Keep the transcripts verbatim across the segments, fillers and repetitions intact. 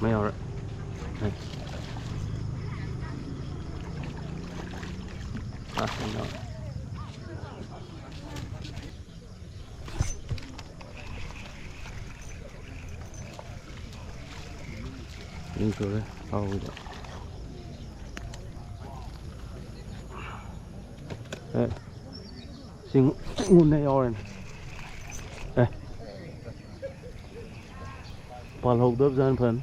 ꯃꯩ ꯍꯧꯔꯦ꯫ ꯑꯁ, ꯀꯩꯅꯣ꯫ ꯃꯤ ꯇꯧꯔꯦ ꯍꯥꯎꯕꯗ꯫ ꯑꯦ, ꯁꯤ ꯉꯨꯟꯅ ꯌꯥꯎꯔꯦꯅꯦ꯫ ꯑꯦ, ꯄꯥꯜꯍꯧꯗꯕꯖꯥꯠꯅ ꯐꯅꯤ꯫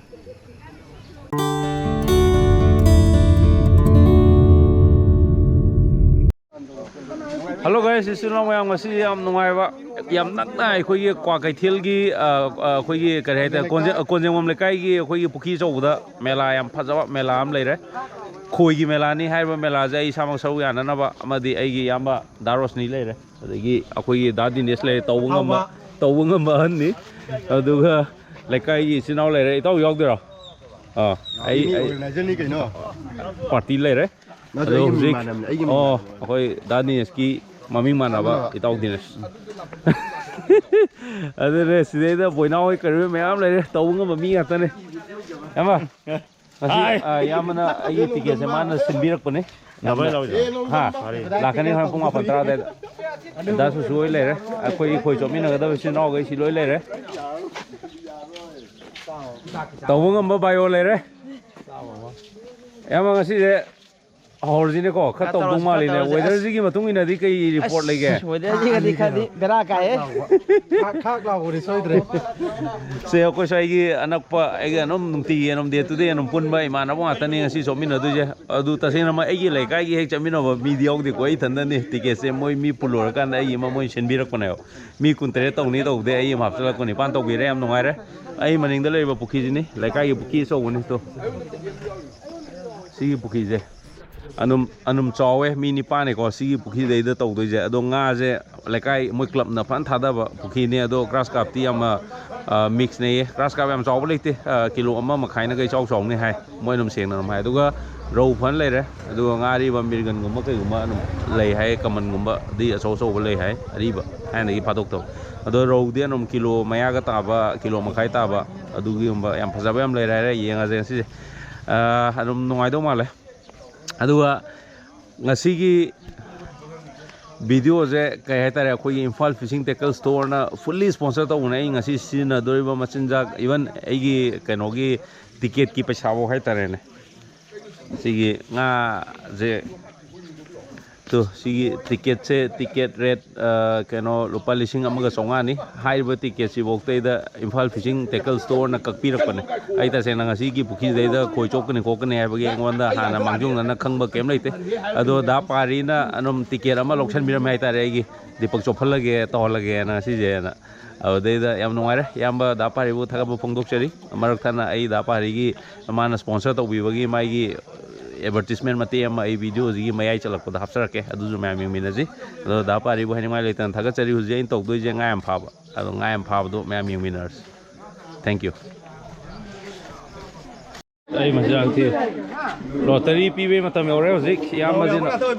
ꯍꯜꯂꯣ ꯒꯥꯏꯁ, ꯏꯆꯤꯜ ꯏꯅꯥꯎ ꯃꯌꯥꯝ, ꯉꯁꯤ ꯌꯥꯝ ꯅꯨꯡꯉꯥꯏꯕ, ꯌꯥꯝ ꯅꯛꯅ ꯑꯩꯈꯣꯏꯒꯤ ꯀ꯭ꯋꯥꯀꯩꯊꯦꯜꯒꯤ, ꯑ, ꯑ, ꯑꯩꯈꯣꯏꯒꯤ ꯀꯔꯤ ꯍꯥꯏꯇꯥꯔꯦ, ꯀꯣꯟꯖꯦ-, ꯀꯣꯟꯖꯦꯡꯕꯝ ꯂꯩꯀꯥꯏꯒꯤ ꯑꯩꯈꯣꯏꯒꯤ ꯄꯨꯈ꯭ꯔꯤ ꯑꯆꯧꯕꯗ ꯃꯦꯂꯥ ꯌꯥꯝ ꯐꯖꯕ ꯃꯦꯂꯥ ꯑꯃ ꯂꯩꯔꯦ꯫ ꯈꯣꯏꯒꯤ ꯃꯦꯂꯥꯅꯤ ꯍꯥꯏꯔꯤꯕ ꯃꯦꯂꯥꯁꯦ ꯑꯩ ꯏꯁꯥꯃꯛ ꯁꯔꯨꯛ ꯌꯥꯅꯅꯕ ꯑꯃꯗꯤ ꯑꯩꯒꯤ ꯏꯌꯥꯝꯕ ꯗꯥ ꯔꯣꯁꯅꯤ ꯂꯩꯔꯦ, ꯑꯗꯒꯤ ꯑꯩꯈꯣꯏꯒꯤ ꯗꯥ ꯗꯤꯅꯦꯁ ꯂꯩꯔꯦ, ꯇꯧꯕ ꯉꯝꯕ, ꯇꯧꯕ ꯉꯝꯕ ꯑꯍꯟꯅꯤ꯫ ꯑꯗꯨꯒ ꯂꯩꯀꯥꯏꯒꯤ ꯏꯆꯤꯜ ꯏꯅꯥꯎ ꯂꯩꯔꯦ꯫ ꯏꯇꯥꯎ ꯌꯥꯎꯗꯣꯏꯔꯣ? ꯑꯥ, ꯑꯩ, ꯑꯩ ꯑꯣꯔꯒꯅꯥꯏꯖꯔꯅꯤ ꯀꯩꯅꯣ꯫ ꯄꯥꯔꯇꯤ ꯂꯩꯔꯦ꯫ ꯅꯠꯇꯦ, ꯑꯗꯣ ꯑꯩꯒꯤ ꯍꯧꯖꯤꯛ, ꯃꯤꯡ ꯃꯥꯟꯅꯕꯅꯦ, ꯑꯩꯒꯤ ꯃꯤꯡ ꯑꯣ, ꯃꯥꯟꯅꯕꯅꯦ꯫ ꯑꯩꯈꯣꯏ ꯗꯥ ꯅꯤꯅꯦꯁꯀꯤ ꯃꯃꯤꯡ ꯃꯥꯟꯅꯕ ꯏꯇꯥꯎ ꯗꯤꯅꯦꯁ꯫ ꯑꯗꯨꯅꯦ, ꯁꯤꯗꯩꯗ ꯕꯣꯏꯅꯥꯎ ꯍꯣꯏ ꯀꯔꯤ ꯍꯣꯏ ꯃꯌꯥꯝ ꯂꯩꯔꯦ, ꯇꯧꯕ ꯉꯝꯕ ꯃꯤ ꯉꯥꯛꯇꯅꯦ꯫ ꯏꯌꯥꯝꯕ, ꯉꯁꯤ, ꯑꯥꯏ꯫ ꯑ, ꯏꯌꯥꯝꯕꯅ ꯑꯩꯒꯤ ꯇꯤꯀꯦꯠꯁꯦ ꯃꯥꯅ ꯁꯤꯟꯕꯤꯔꯛꯄꯅꯦ꯫ ꯌꯥꯝꯅ, ꯅꯕꯥꯏ ꯂꯥꯎꯏꯗ꯫ ꯍꯥ? ꯂꯥꯛꯀꯅꯤ ꯍꯣꯔꯦꯟ ꯄꯨꯡ ꯃꯥꯄꯟ ꯇꯔꯥ ꯑꯗꯨꯋꯥꯏꯗ꯫ ꯗꯥ ꯁꯨꯁꯨ ꯍꯣꯏ ꯂꯩꯔꯦ, ꯑꯩꯈꯣꯏ ꯈꯣꯏ ꯆꯣꯞꯃꯤꯟꯅꯒꯗꯕ ꯏꯆꯤꯜ ꯏꯅꯥꯎꯈꯩ ꯁꯤ ꯂꯣꯏ ꯂꯩꯔꯦ꯫ ꯇꯧꯕ ꯉꯝꯕ ꯕꯥꯏꯑꯣ ꯂꯩꯔꯦ꯫ ꯏꯌꯥꯝꯕ, ꯉꯁꯤꯁꯦ ꯍꯧꯔꯁꯤꯅꯦꯀꯣ, ꯈꯔ ꯈꯔ ꯇꯧꯗꯧ ꯇꯧꯔꯁꯤ, ꯈꯔ ꯃꯥꯜꯂꯤꯅꯦ꯫ ꯇꯧꯔꯁꯤ꯫ ꯑꯁ꯫ ꯋꯦꯗꯔꯁꯤꯒꯤ ꯃꯇꯨꯡ ꯏꯟꯅꯗꯤ ꯀꯩ ꯔꯤꯄꯣꯔꯠ ꯂꯩꯒꯦ? ꯑꯁ, ꯋꯦꯗꯔꯁꯤꯒꯗꯤ ꯈꯔꯗꯤ ꯕꯦꯔꯥ ꯀꯥꯏꯌꯦ꯫ ꯈꯥꯛ ꯈꯥꯛ ꯂꯥꯎꯕꯗꯤ ꯁꯣꯏꯗ꯭ꯔꯦ꯫ ꯁꯦ, ꯑꯩꯈꯣꯏ ꯁ꯭ꯋꯥꯏꯒꯤ ꯑꯅꯛꯄ, ꯑꯩꯒ ꯑꯗꯨꯝ ꯅꯨꯡꯇꯤꯒꯤ ꯑꯗꯨꯝ day to day ꯑꯗꯨꯝ ꯄꯨꯟꯕ ꯏꯃꯥꯟꯅꯕ ꯉꯥꯛꯇꯅꯤ ꯉꯁꯤ ꯆꯣꯞꯃꯤꯟꯅꯗꯣꯏꯁꯦ꯫ ꯑꯗꯨ ꯇꯁꯦꯡꯅꯃꯛ ꯑꯩꯒꯤ ꯂꯩꯀꯥꯏꯒꯤ ꯍꯦꯛ ꯆꯠꯃꯤꯟꯅꯕ ꯃꯤꯗꯤ ꯌꯥꯎꯗꯦꯀꯣ꯫ ꯑꯩ ꯏꯊꯟꯗꯅꯤ꯫ ꯇꯤꯀꯦꯠꯁꯦ ꯃꯣꯏ ꯃꯤ ꯄꯨꯜ ꯂꯣꯏꯔꯀꯥꯟꯗ ꯑꯩꯒꯤ ꯑꯃ ꯃꯣꯏ ꯁꯤꯟꯕꯤꯔꯛꯄꯅꯦꯕ꯫ ꯃꯤ ꯀꯨꯟꯇꯔꯦꯠ ꯇꯧꯅꯤ ꯇꯧꯕꯗꯩ ꯑꯩ ꯑꯃ ꯍꯥꯞꯆꯤꯜꯂꯛꯄ ꯅꯤꯄꯥꯟ ꯇꯧꯕꯤꯔꯦ꯫ ꯌꯥꯝ ꯅꯨꯡꯉꯥꯏꯔꯦ꯫ ꯑꯩ ꯃꯅꯤꯡꯗ ꯂꯩꯔꯤꯕ ꯄꯨꯈ꯭ꯔꯤꯁꯤꯅꯤ, ꯂꯩꯀꯥꯏꯒꯤ ꯄꯨꯈ꯭ꯔꯤ ꯑꯆꯧꯕꯅꯤ꯫ ꯇꯣ, ꯁꯤꯒꯤ ꯄꯨꯈ꯭ꯔꯤꯁꯦ꯫ ꯑꯗꯨꯝ ꯑꯗꯨꯝ ꯆꯥꯎꯋꯦ꯫ ꯃꯤ ꯅꯤꯄꯥꯟꯅꯦꯀꯣ ꯁꯤꯒꯤ ꯄꯨꯈ꯭ꯔꯤꯗꯩꯗ ꯇꯧꯗꯣꯏꯁꯦ꯫ ꯑꯗꯣ ꯉꯥꯁꯦ ꯂꯩꯀꯥꯏ ꯃꯣꯏ ꯀ꯭ꯂꯕꯅ ꯐꯖꯅ ꯊꯥꯗꯕ ꯄꯨꯈ꯭ꯔꯤꯅꯦ꯫ ꯑꯗꯣ ꯒ꯭ꯔꯥꯁ ꯀꯥꯞꯇꯤ ꯌꯥꯝꯅ ꯃꯤꯛꯁꯅꯦꯌꯦ꯫ ꯒ꯭ꯔꯥꯁ ꯀꯥꯞ ꯌꯥꯝ ꯆꯥꯎꯕ ꯂꯩꯇꯦ꯫ ꯀꯤꯂꯣ ꯑꯃ ꯃꯈꯥꯏꯅꯒ ꯏꯆꯥꯎ ꯆꯥꯎꯅꯤ ꯍꯥꯏ꯫ ꯃꯣꯏ ꯑꯗꯨꯝ ꯁꯦꯡꯅ ꯑꯗꯨꯝ ꯍꯥꯏ꯫ ꯑꯗꯨꯒ ꯔꯧ ꯐꯅ ꯂꯩꯔꯦ꯫ ꯑꯗꯨꯒ ꯉꯥ ꯑꯔꯤꯕ ꯃꯤꯔꯒꯟꯒꯨꯝꯕ ꯀꯩꯒꯨꯝꯕ ꯑꯗꯨꯝ ꯂꯩ ꯍꯥꯏ꯫ ꯀꯃꯟꯒꯨꯝꯕꯗꯤ ꯑꯆꯧ ꯑꯆꯧꯕ ꯂꯩ ꯍꯥꯏ꯫ ꯑꯔꯤꯕ ꯊꯥꯏꯅꯗꯒꯤ ꯐꯥꯗꯣꯛꯇꯕ꯫ ꯑꯗꯣ ꯔꯧꯗꯤ ꯑꯗꯨꯝ ꯀꯤꯂꯣ ꯃꯌꯥꯒ ꯇꯥꯕ, ꯀꯤꯂꯣ ꯃꯈꯥꯏ ꯇꯥꯕ, ꯑꯗꯨꯒꯨꯝꯕ ꯌꯥꯝ ꯐꯖꯕ ꯌꯥꯝ ꯂꯩꯔꯦ ꯍꯥꯏꯔꯦ꯫ ꯌꯦꯡꯉꯁꯦ ꯉꯁꯤꯁꯦ꯫ ꯑꯗꯨꯝ ꯅꯨꯡꯉꯥꯏꯗꯧ ꯃꯥꯜꯂꯦ꯫ ꯑꯗꯨꯒ ꯉꯁꯤꯒꯤ ꯚꯤꯗꯤꯑꯣꯁꯦ ꯀꯩ ꯍꯥꯏꯇꯥꯔꯦ, ꯑꯩꯈꯣꯏꯒꯤ ꯏꯝꯐꯥꯜ ꯐꯤꯁꯤꯡ ꯇꯦꯀꯜ ꯁ꯭ꯇꯣꯔꯅ ꯐꯨꯜꯂꯤ ꯁ꯭ꯄꯣꯟꯁꯔ ꯇꯧꯕꯅꯦ꯫ ꯑꯩ ꯉꯁꯤ ꯁꯤꯖꯤꯟꯅꯗꯣꯔꯤꯕ ꯃꯆꯤꯟꯖꯥꯛ, ꯏꯚꯟ ꯑꯩꯒꯤ ꯀꯩꯅꯣꯒꯤ ꯇꯤꯀꯦꯠꯀꯤ ꯄꯩꯁꯥꯐꯧ ꯍꯥꯏꯇꯥꯔꯦꯅꯦ꯫ ꯁꯤꯒꯤ ꯉꯥꯁꯦ, ꯇꯨ, ꯁꯤꯒꯤ ꯇꯤꯀꯦꯠꯁꯦ, ꯇꯤꯀꯦꯠ ꯔꯦꯠ, ꯀꯩꯅꯣ, ꯂꯨꯄꯥ ꯂꯤꯁꯤꯡ ꯑꯃꯒ ꯆꯥꯝꯃꯉꯥꯅꯤ꯫ ꯍꯥꯏꯔꯤꯕ ꯇꯤꯀꯦꯠꯁꯤꯐꯥꯎꯗꯩꯗ ꯏꯝꯐꯥꯜ ꯐꯤꯁꯤꯡ ꯇꯦꯀꯜ ꯁ꯭ꯇꯣꯔꯅ ꯀꯛꯄꯤꯔꯛꯄꯅꯦ꯫ ꯑꯩ ꯇꯁꯦꯡꯅ ꯉꯁꯤꯒꯤ ꯄꯨꯈ꯭ꯔꯤꯁꯤꯗꯩꯗ ꯈꯣꯏ ꯆꯣꯞꯀꯅꯤ ꯈꯣꯠꯀꯅꯤ ꯍꯥꯏꯕꯒꯤ ꯑꯩꯉꯣꯟꯗ ꯍꯥꯟꯅ ꯃꯥꯡꯖꯧꯅꯅ ꯈꯪꯕ ꯀꯩꯝ ꯂꯩꯇꯦ꯫ ꯑꯗꯣ ꯗꯥ ꯄꯥꯔꯤꯅ ꯑꯗꯨꯝ ꯇꯤꯀꯦꯠ ꯑꯃ ꯂꯧꯁꯟꯕꯤꯔꯝꯃꯦ ꯍꯥꯏꯇꯥꯔꯦ, ꯑꯩꯒꯤ ꯗꯤꯄꯛ ꯆꯣꯞꯍꯜꯂꯒꯦ ꯇꯧꯍꯜꯂꯒꯦꯅ ꯉꯁꯤꯁꯦꯅ꯫ ꯑꯗꯨꯗꯩꯗ ꯌꯥꯝ ꯅꯨꯡꯉꯥꯏꯔꯦ꯫ ꯏꯌꯥꯝꯕ ꯗꯥ ꯄꯥꯔꯤꯕꯨ ꯊꯥꯒꯠꯄ ꯐꯣꯡꯗꯣꯛꯆꯔꯤ꯫ ꯃꯔꯛ ꯊꯠꯅ ꯑꯩ ꯗꯥ ꯄꯥꯔꯤꯒꯤ ꯃꯥꯅ ꯁ꯭ꯄꯣꯟꯁꯔ ꯇꯧꯕꯤꯕꯒꯤ ꯃꯥꯒꯤ ꯑꯦꯗꯚꯔꯇꯤꯁꯃꯦꯟ ꯃꯇꯦꯛ ꯑꯃ ꯑꯩ ꯚꯤꯗꯤꯑꯣꯁꯤꯒꯤ ꯃꯌꯥꯏ ꯆꯜꯂꯛꯄꯗ ꯍꯥꯞꯆꯔꯛꯀꯦ꯫ ꯑꯗꯨꯁꯨ ꯃꯌꯥꯝ ꯌꯦꯡꯃꯤꯟꯅꯁꯤ꯫ ꯑꯗꯣ ꯗꯥ ꯄꯥꯔꯤꯕꯨ ꯍꯥꯏꯅꯤꯡꯉꯥꯏ ꯂꯩꯇꯅ ꯊꯥꯒꯠꯆꯔꯤ꯫ ꯍꯧꯖꯤꯛ ꯑꯩꯅ ꯇꯧꯗꯣꯏꯁꯦ ꯉꯥ ꯌꯥꯝ ꯐꯥꯕ꯫ ꯑꯗꯣ ꯉꯥ ꯌꯥꯝ ꯐꯥꯕꯗꯣ ꯃꯌꯥꯝ ꯌꯦꯡꯃꯤꯟꯅꯔꯁꯤ꯫ Thank you꯫ ꯑꯩ ꯃꯆꯤꯟꯖꯥꯛ ꯊꯤ꯫ ꯂꯣꯇꯔꯤ ꯄꯤꯕꯩ ꯃꯇꯝ ꯌꯧꯔꯦ ꯍꯧꯖꯤꯛ꯫ ꯏꯌꯥꯝꯕꯁꯤꯅ,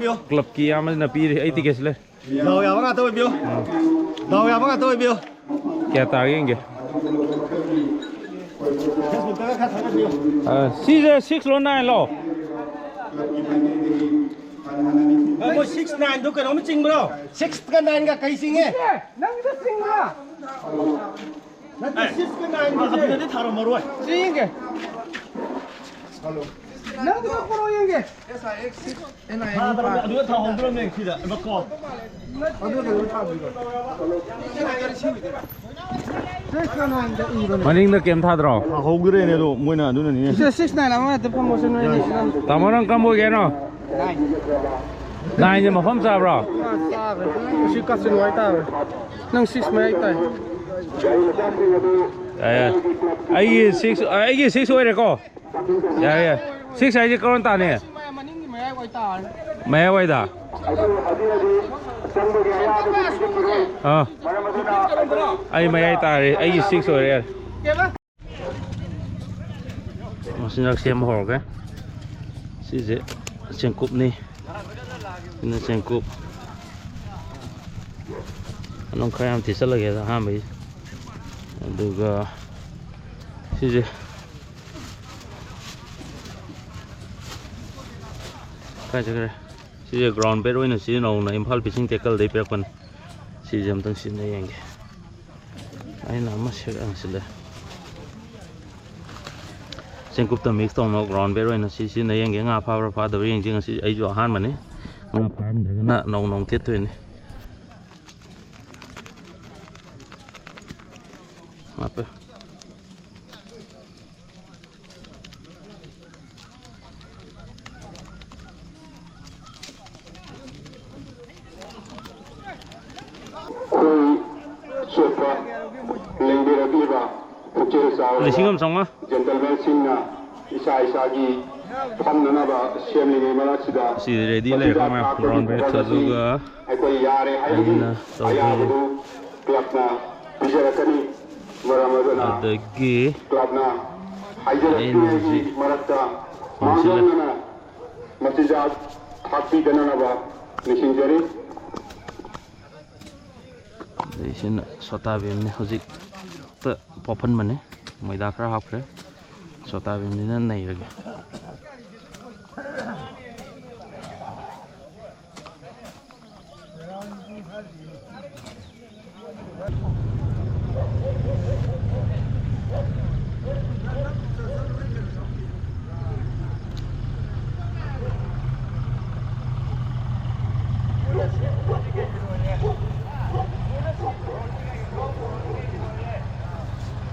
ꯀ꯭ꯂꯕꯀꯤ ꯏꯌꯥꯝꯕꯁꯤꯅ ꯄꯤꯔꯤ꯫ ꯑꯩ ꯇꯤꯀꯦꯠꯁꯤ ꯂꯩ꯫ ꯗꯥꯎ ꯌꯥꯕ ꯉꯥꯛꯇ ꯑꯣꯏꯕꯤꯌꯨ꯫ ꯗꯥꯎ ꯌꯥꯕ ꯉꯥꯛꯇ ꯑꯣꯏꯕꯤꯌꯨ꯫ ꯀꯌꯥ ꯇꯥꯒꯦ ꯌꯦꯡꯒꯦ꯫ ꯐꯦꯁꯕꯨꯛꯇꯒ ꯈꯔ ꯊꯥꯒꯠꯄꯤꯌꯨ꯫ ꯑ, ꯁꯤꯁꯦ six ꯂꯣ, nine ꯂꯣ? ꯃꯣꯏ six nineꯗꯣ ꯀꯩꯅꯣꯝ ꯆꯤꯡꯕ꯭ꯔꯣ? Sixꯀ nineꯒ ꯀꯩ ꯆꯤꯡꯉꯦ? ꯅꯪꯒꯤꯗ ꯆꯤꯡꯕ꯭ꯔꯥ? ꯅꯠꯇꯦ, sixꯀ nineꯒꯁꯦ꯫ ꯑꯗꯨꯗꯗꯤ ꯊꯥꯔꯝꯃꯔꯣꯏ꯫ ꯁꯤ ꯌꯦꯡꯒꯦ꯫ ꯅꯪꯒꯤꯗꯣ ꯄꯨꯔꯛꯑꯣ ꯌꯦꯡꯒꯦ꯫ ꯑꯗꯨꯒ ꯊꯥꯍꯧꯗ꯭ꯔꯕꯅꯦ ꯁꯤꯗ꯫ ꯅꯠꯇꯦ꯫ Sixꯀ nineꯒ ꯏꯕꯅꯦ꯫ ꯃꯅꯤꯡꯗ ꯀꯩꯝ ꯊꯥꯗ꯭ꯔꯣ? ꯊꯥꯍꯧꯗ꯭ꯔꯦꯅꯦ ꯑꯗꯣ ꯃꯣꯏꯅ ꯑꯗꯨꯅꯅꯤꯅꯦ꯫ ꯁꯤꯗ six nine ꯑꯃ ꯍꯦꯛꯇ ꯐꯝꯃꯣꯁꯦ ꯅꯣꯏ ꯑꯅꯤꯁꯤꯗ꯫ ꯇꯥꯃꯣ, ꯅꯪ ꯀꯔꯝꯕ ꯑꯣꯏꯒꯦ ꯍꯥꯏꯅꯣ? Nineꯁꯦ ꯃꯐꯝ ꯆꯥꯕ꯭ꯔꯣ? ꯑꯥ, ꯆꯥꯈ꯭ꯔꯦ꯫ ꯑꯁꯤ ꯀꯥꯆꯤꯟ ꯋꯥꯏ ꯇꯥꯔꯦ꯫ ꯅꯪ six ꯃꯌꯥꯏ ꯇꯥꯏ꯫ ꯌꯥꯏ, ꯌꯥꯏ꯫ ꯑꯩꯒꯤ six, ꯑꯩꯒꯤ six ꯑꯣꯏꯔꯦꯀꯣ? ꯌꯥꯏ, ꯌꯥꯏ꯫ Six ꯍꯥꯏꯁꯦ ꯀꯔꯣꯝ ꯇꯥꯅꯤ? ꯃꯌꯥꯏꯋꯥꯏꯗ꯫ ꯑꯥ꯫ ꯑꯩ ꯃꯌꯥꯏ ꯇꯥꯔꯦ, ꯑꯩꯒꯤ ꯁꯤꯛꯁ ꯑꯣꯏꯔꯦ, ꯌꯥꯔꯦ꯫ ꯃꯆꯤꯟꯖꯥꯛ ꯁꯦꯝꯕ ꯍꯧꯔꯒꯦ꯫ ꯁꯤꯁꯦ ꯆꯦꯡꯀꯨꯞꯅꯤ꯫ ꯁꯤꯅ ꯆꯦꯡꯀꯨꯞ꯫ ꯑꯗꯨꯝ ꯈꯔ ꯌꯥꯝ ꯊꯤꯠꯆꯜꯂꯒꯦꯗ ꯑꯍꯥꯟꯕꯒꯤ꯫ ꯑꯗꯨꯒ ꯁꯤꯁꯦ ꯀꯥꯏ ꯆꯠꯈ꯭ꯔꯦ? ꯁꯤꯁꯦ ꯒ꯭ꯔꯥꯎꯟ ꯕꯦꯠ ꯑꯣꯏꯅ ꯁꯤꯖꯤꯟꯅꯧꯅ ꯏꯝꯐꯥꯜ ꯐꯤꯁꯤꯡ ꯇꯦꯀꯜꯗꯩ ꯄꯤꯔꯛꯄꯅꯤ꯫ ꯁꯤꯁꯦ ꯑꯝꯇꯪ ꯁꯤꯖꯤꯟꯅ ꯌꯦꯡꯒꯦ꯫ ꯑꯩꯅ ꯑꯃ ꯁꯦꯒꯥꯏꯁꯤꯜꯂꯦ꯫ ꯆꯦꯡꯀꯨꯞꯇ ꯃꯤꯛꯁ ꯇꯧꯅ ꯒ꯭ꯔꯥꯎꯟ ꯕꯦꯠ ꯑꯣꯏꯅ ꯁꯤ ꯁꯤꯖꯤꯟꯅ ꯌꯦꯡꯒꯦ꯫ ꯉꯥ ꯐꯥꯕ꯭ꯔꯥ ꯐꯥꯗꯕ꯭ꯔꯥ ꯌꯦꯡꯁꯤ꯫ ꯉꯁꯤ ꯑꯩꯁꯨ ꯑꯍꯥꯟꯕꯅꯤ꯫ ꯉꯥ ꯐꯥꯔꯝꯗ꯭ꯔꯒꯅ ꯅꯧꯅ ꯅꯧꯅ ꯊꯦꯠꯇꯣꯏꯅꯤ꯫ ꯍꯥꯞꯄꯦ꯫ ꯈꯣꯏ ꯆꯣꯞꯄ ꯂꯦꯡꯕꯤꯔꯛꯂꯤꯕ ꯄꯨꯛꯆꯦꯜ ꯆꯥꯎꯔꯕ ꯂꯤꯁꯤꯡ ꯑꯃ ꯆꯥꯝꯃꯉꯥ꯫ ꯖꯦꯟꯇꯜꯃꯦꯟꯁꯤꯡꯅ ꯏꯁꯥ ꯏꯁꯥꯒꯤ ꯐꯝꯅꯅꯕ ꯁꯦꯝꯂꯤꯉꯩ ꯃꯔꯛꯁꯤꯗ ꯁꯤ ꯔꯦꯗꯤ ꯂꯩꯔꯦ, ꯃꯆꯤꯟꯖꯥꯛ ꯈꯪꯉꯕ? ꯊꯥꯛꯄꯒꯤ ꯒ꯭ꯔꯥꯎꯟ ꯕ꯭ꯔꯦꯛ ꯊꯕꯛ ꯑꯁꯤ ꯑꯗꯨꯒ ꯑꯩꯈꯣꯏ ꯌꯥꯔꯦ ꯍꯥꯏꯕꯒꯤ ꯑꯩꯅ ꯇꯧꯗꯣꯏꯁꯦ꯫ ꯑꯌꯥꯕꯗꯨ ꯀ꯭ꯂꯕꯅ ꯄꯤꯖꯔꯛꯀꯅꯤ꯫ ꯃꯔꯝ ꯑꯗꯨꯅ ꯑꯗꯒꯤ ꯀ꯭ꯂꯕꯅ ꯑꯩꯅ ꯍꯥꯏꯖꯔꯛꯇ꯭ꯔꯤꯉꯩꯒꯤ ꯍꯧꯖꯤꯛ ꯃꯔꯛꯇ ꯃꯥꯡꯖꯧꯅꯅ ꯃꯆꯤꯟꯖꯥꯛ ꯊꯥꯛꯄꯤꯗꯅꯅꯕ ꯅꯤꯡꯁꯤꯡꯖꯔꯤ꯫ ꯑꯗꯩ ꯁꯤꯅ ꯁꯣꯇꯥ ꯚꯤꯝꯅꯤ, ꯍꯧꯖꯤꯛꯇ ꯄꯣꯞꯍꯟꯕꯅꯤ, ꯃꯣꯏꯗꯥ ꯈꯔ ꯍꯥꯞꯈ꯭ꯔꯦ꯫ ꯁꯣꯇꯥ ꯚꯤꯝꯁꯤꯅ ꯅꯩꯔꯒꯦ꯫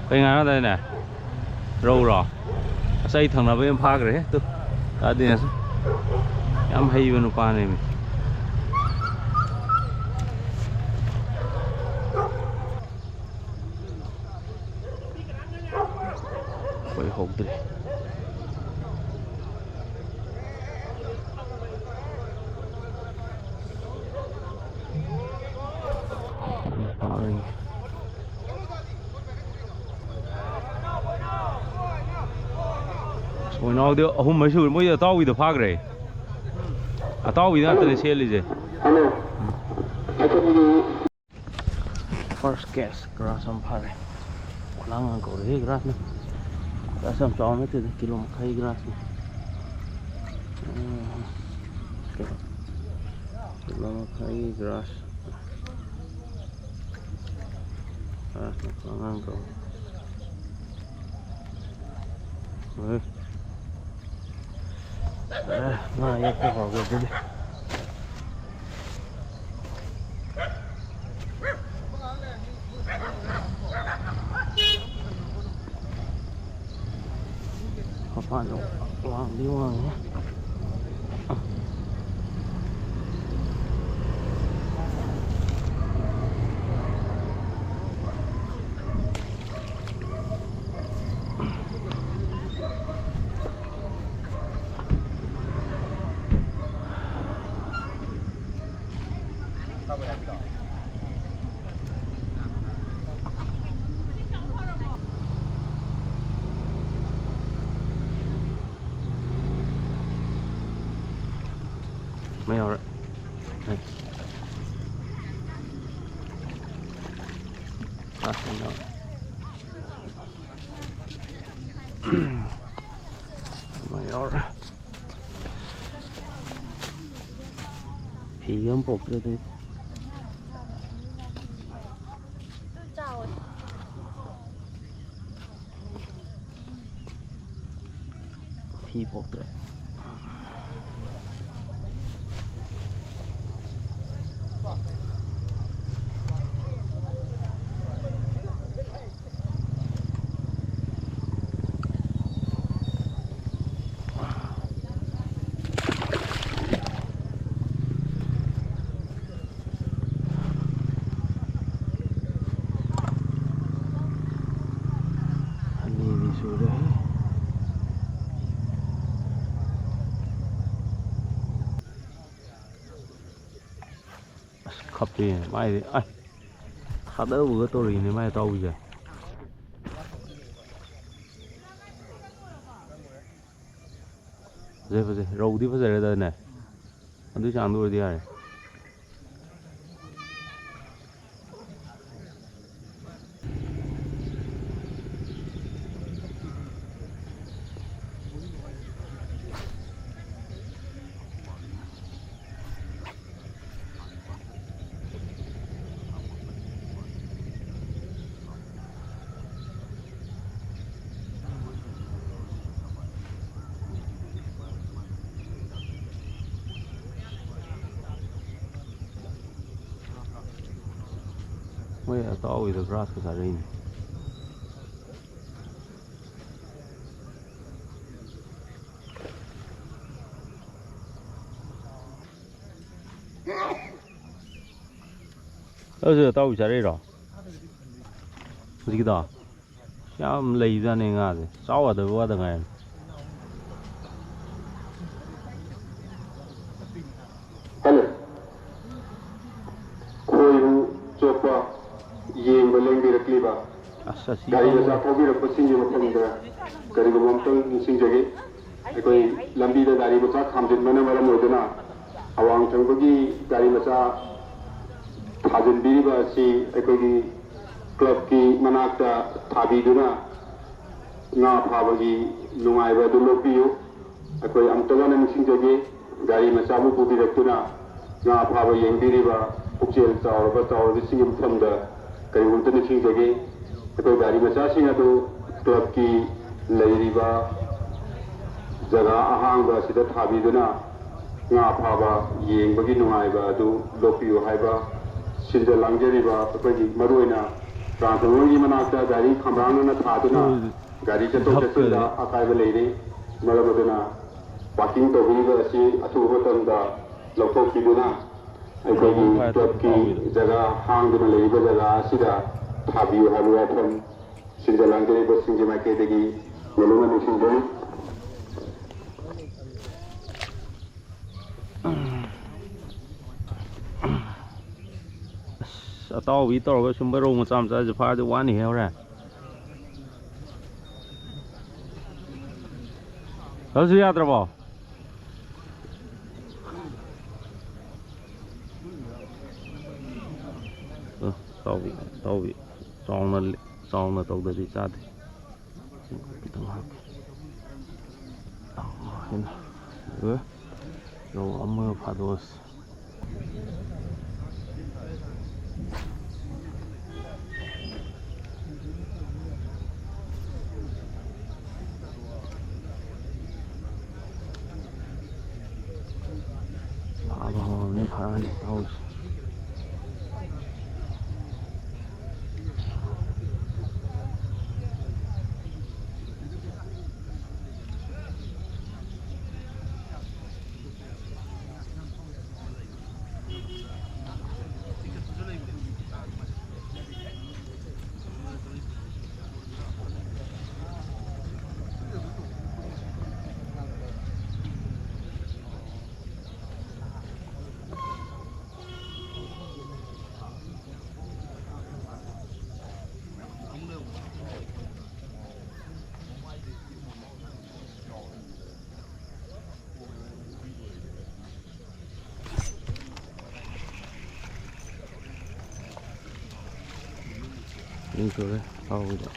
ꯀꯩ ꯉꯥꯏꯔꯝꯗꯥꯏꯅꯦ? ꯔꯧꯔꯣ? ꯑꯁ, ꯑꯩ ꯊꯪꯅꯕ ꯌꯥꯝ ꯐꯥꯈ꯭ꯔꯦ꯫ ꯇꯨ, ꯇꯥꯗꯦ꯫ ꯌꯥꯝ ꯍꯩꯕ ꯅꯨꯄꯥꯅꯦꯃꯤ꯫ ꯑꯩꯈꯣꯏ ꯍꯧꯗ꯭ꯔꯤ꯫ ꯑꯁ, ꯑꯣꯏꯅꯥꯎꯗꯤ ꯑꯍꯨꯝ ꯃꯔꯤ ꯁꯨꯔꯦ꯫ ꯃꯣꯏꯗꯤ ꯑꯇꯥꯎꯕꯤꯗꯣ ꯐꯥꯈ꯭ꯔꯦ꯫ ꯑꯇꯥꯎꯕꯤꯗ ꯉꯥꯛꯇꯅꯦ ꯁꯦꯠꯂꯤꯁꯦ꯫ First catch, grass ꯑꯃ ꯐꯥꯔꯦ꯫ ꯈꯨꯂꯥꯡ ꯉꯥꯡ ꯀꯧꯔꯦꯍꯦ, grassꯅ꯫ Grass ꯌꯥꯝ ꯆꯥꯎꯕ ꯅꯠꯇꯦꯗ, ꯀꯤꯂꯣ ꯃꯈꯥꯏ grassꯅꯤ꯫ ꯎꯝ, ꯀꯤꯂꯣ ꯃꯈꯥꯏꯒꯤ grass꯫ Grassꯅ ꯈꯨꯂꯥꯡ ꯉꯥꯡ ꯀꯧꯔꯦ꯫ ꯎꯝ꯫ ꯑꯦ, ꯉꯥ ꯌꯣꯛꯄ ꯍꯧꯔꯒꯦ ꯑꯗꯨꯗꯤ꯫ ꯃꯄꯥꯟꯗ ꯋꯥꯡꯗꯤ ꯋꯥꯡꯉꯤ꯫ ꯃꯩ ꯍꯧꯔꯦ꯫ ꯃꯩ ꯍꯧꯔꯦ꯫ ꯐꯤꯒ ꯑꯃ ꯄꯣꯛꯇ꯭ꯔꯦ ꯑꯗꯨꯗꯤ꯫ ꯐꯤ ꯄꯣꯛꯇ꯭ꯔꯦ꯫ ꯑꯅꯤꯗꯤ ꯁꯨꯔꯦ꯫ ꯑꯁ, ꯈꯞꯄꯤ ꯃꯥꯏꯗꯤ꯫ ꯑꯁ, ꯊꯥꯗꯕꯒ ꯇꯧꯔꯤꯅꯦ ꯃꯥꯏ ꯑꯇꯥꯎꯕꯤꯁꯦ꯫ ꯐꯖꯩ, ꯐꯖꯩ꯫ ꯔꯧꯗꯤ ꯐꯖꯔꯦꯗꯅꯦ꯫ ꯑꯗꯨꯏ ꯆꯥꯡꯗ ꯑꯣꯏꯔꯗꯤ ꯌꯥꯔꯦ꯫ ꯃꯣꯏ ꯑꯇꯥꯎꯕꯤꯗꯣ ꯒ꯭ꯔꯥꯁꯀ ꯆꯥꯔꯛꯏꯅꯦ꯫ ꯑꯗꯨꯁꯨ ꯑꯇꯥꯎꯕꯤ ꯆꯥꯔꯛꯏꯔꯣ? ꯍꯧꯖꯤꯛꯀꯤꯗꯣ? ꯌꯥꯝ ꯂꯩꯖꯥꯠꯅꯤ ꯉꯥꯁꯦ꯫ ꯆꯥꯎ ꯌꯥꯗꯕ ꯋꯥꯗ ꯉꯥꯏꯔꯦ꯫ ꯍꯜꯂꯣ꯫ ꯈꯣꯏꯕꯨ ꯆꯣꯞꯄ ꯌꯦꯡꯕ ꯂꯦꯡꯕꯤꯔꯛꯂꯤꯕ ꯑꯁ, ꯑꯁꯤ ꯒꯥꯔꯤ ꯃꯆꯥ ꯌꯥꯎꯔꯦ꯫ ꯊꯧꯕꯤꯔꯛꯄꯁꯤꯡꯒꯤ ꯃꯐꯝꯗ ꯀꯔꯤꯒꯨꯝꯕ ꯑꯝꯇꯪ ꯅꯤꯡꯁꯤꯡꯖꯒꯦ꯫ ꯑꯩꯈꯣꯏ ꯂꯝꯕꯤꯗ ꯒꯥꯔꯤ ꯃꯆꯥ ꯈꯥꯝꯖꯤꯟꯕꯅ ꯃꯔꯝ ꯑꯣꯏꯗꯨꯅ ꯑꯋꯥꯡ ꯊꯪꯕꯒꯤ ꯒꯥꯔꯤ ꯃꯆꯥ ꯊꯥꯖꯤꯟꯕꯤꯔꯤꯕ ꯑꯁꯤ ꯑꯩꯈꯣꯏꯒꯤ ꯀ꯭ꯂꯕꯀꯤ ꯃꯅꯥꯛꯇ ꯊꯥꯕꯤꯗꯨꯅ ꯉꯥ ꯐꯥꯕꯒꯤ ꯅꯨꯡꯉꯥꯏꯕ ꯑꯗꯨ ꯂꯧꯕꯤꯌꯨ꯫ ꯑꯩꯈꯣꯏ ꯑꯃꯨꯛꯇ ꯍꯟꯅ ꯅꯤꯡꯁꯤꯡꯖꯒꯦ, ꯒꯥꯔꯤ ꯃꯆꯥꯕꯨ ꯄꯨꯕꯤꯔꯛꯇꯨꯅ ꯉꯥ ꯐꯥꯕ ꯌꯦꯡꯕꯤꯔꯤꯕ ꯄꯨꯛꯆꯦꯜ ꯆꯥꯎꯔꯕ ꯆꯥꯎꯔꯕꯤꯁꯤꯡꯒꯤ ꯃꯐꯝꯗ ꯀꯔꯤꯒꯨꯝꯇ ꯅꯤꯡꯁꯤꯡꯖꯒꯦ꯫ ꯑꯩꯈꯣꯏ ꯒꯥꯔꯤ ꯃꯆꯥꯁꯤꯡ ꯑꯗꯨ ꯀ꯭ꯂꯕꯀꯤ ꯂꯩꯔꯤꯕ ꯖꯒꯥ ꯑꯍꯥꯡꯕ ꯑꯁꯤꯗ ꯊꯥꯕꯤꯗꯨꯅ ꯉꯥ ꯐꯥꯕ ꯌꯦꯡꯕꯒꯤ ꯅꯨꯡꯉꯥꯏꯕ ꯑꯗꯨ ꯂꯧꯕꯤꯌꯨ ꯍꯥꯏꯕ ꯁꯤꯟꯖ ꯂꯥꯡꯖꯔꯤꯕ ꯑꯩꯈꯣꯏꯒꯤ ꯃꯔꯨꯑꯣꯏꯅ ꯇ꯭ꯔꯥꯟꯁꯐꯣꯔꯃꯔꯒꯤ ꯃꯅꯥꯛꯇ ꯒꯥꯔꯤ ꯈꯝꯕ꯭ꯔꯥꯡꯅꯅ ꯊꯥꯗꯨꯅ ꯒꯥꯔꯤ ꯆꯠꯊꯣꯛ ꯆꯠꯁꯤꯟꯗ ꯑꯀꯥꯏꯕ ꯂꯩꯔꯤ꯫ ꯃꯔꯝ ꯑꯗꯨꯅ ꯄꯥꯔꯀꯤꯡ ꯇꯧꯕꯤꯔꯤꯕ ꯑꯁꯤ ꯑꯊꯨꯕ ꯃꯇꯝꯗ ꯂꯧꯊꯣꯛꯄꯤꯗꯨꯅ ꯑꯩꯈꯣꯏꯒꯤ ꯀ꯭ꯂꯕꯀꯤ ꯖꯒꯥ ꯍꯥꯡꯗꯨꯅ ꯂꯩꯔꯤꯕ ꯖꯒꯥ ꯑꯁꯤꯗ ꯊꯥꯕꯤꯌꯨ ꯍꯥꯏꯕ ꯋꯥꯐꯝ ꯁꯤꯟꯖ ꯂꯥꯡꯖꯔꯤꯕꯁꯤꯡꯒꯤ ꯃꯥꯏꯀꯩꯗꯒꯤ ꯃꯦꯂꯨꯡꯅ ꯅꯤꯡꯁꯤꯡꯖꯔꯤ꯫ ꯑꯁ, ꯑꯇꯥꯎꯕꯤ ꯇꯧꯔꯒ ꯁꯨꯝꯕ ꯔꯧ ꯃꯆꯥ ꯃꯆꯥꯁꯦ ꯐꯥꯔꯗꯤ ꯋꯥꯅꯤꯍꯦ ꯍꯣꯔꯦꯟ꯫ ꯑꯗꯨꯁꯨ ꯌꯥꯗ꯭ꯔꯕꯣ? ꯑ, ꯇꯥꯎꯕꯤ, ꯇꯥꯎꯕꯤ꯫ ꯆꯥꯎꯅ ꯂꯤ-, ꯆꯥꯎꯅ ꯇꯧꯗꯗꯤ ꯆꯥꯗꯦ꯫ ꯈꯤꯇꯪ ꯍꯥꯞꯀꯦ꯫ ꯑꯗꯨꯒ ꯔꯧ ꯑꯃꯒ ꯐꯥꯗꯣꯛꯑꯁꯤ꯫ ꯐꯥꯕ ꯍꯧꯔꯕꯅꯤ, ꯐꯥꯔꯛꯑꯅꯤ ꯇꯧꯔꯤꯁꯦ꯫ ꯑꯅꯤ ꯁꯨꯔꯦ ꯐꯥꯎꯕꯗ꯫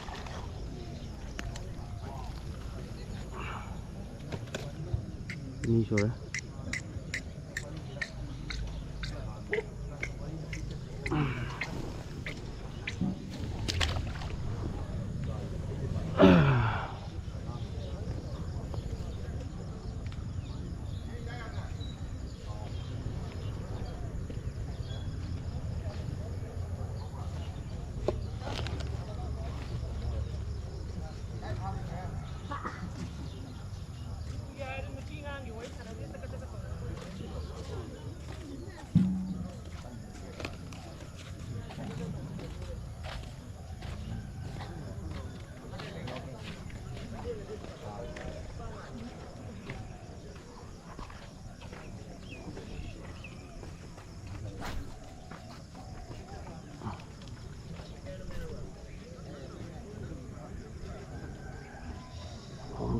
ꯑꯅꯤ ꯁꯨꯔꯦ꯫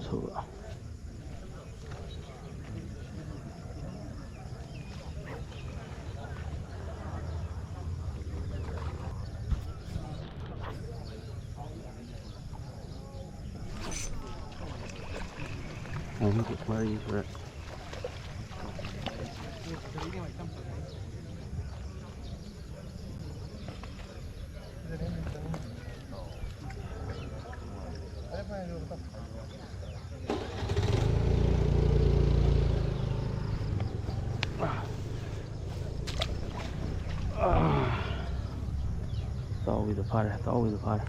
ꯁꯨꯕ꯫ ꯑꯍꯨꯝ, ꯃꯔꯤ ꯁꯨꯔꯦ꯫ ꯇꯥꯎꯕꯤꯗꯣ ꯐꯥꯔꯦ, ꯇꯥꯎꯕꯤꯗꯣ ꯐꯥꯔꯦ꯫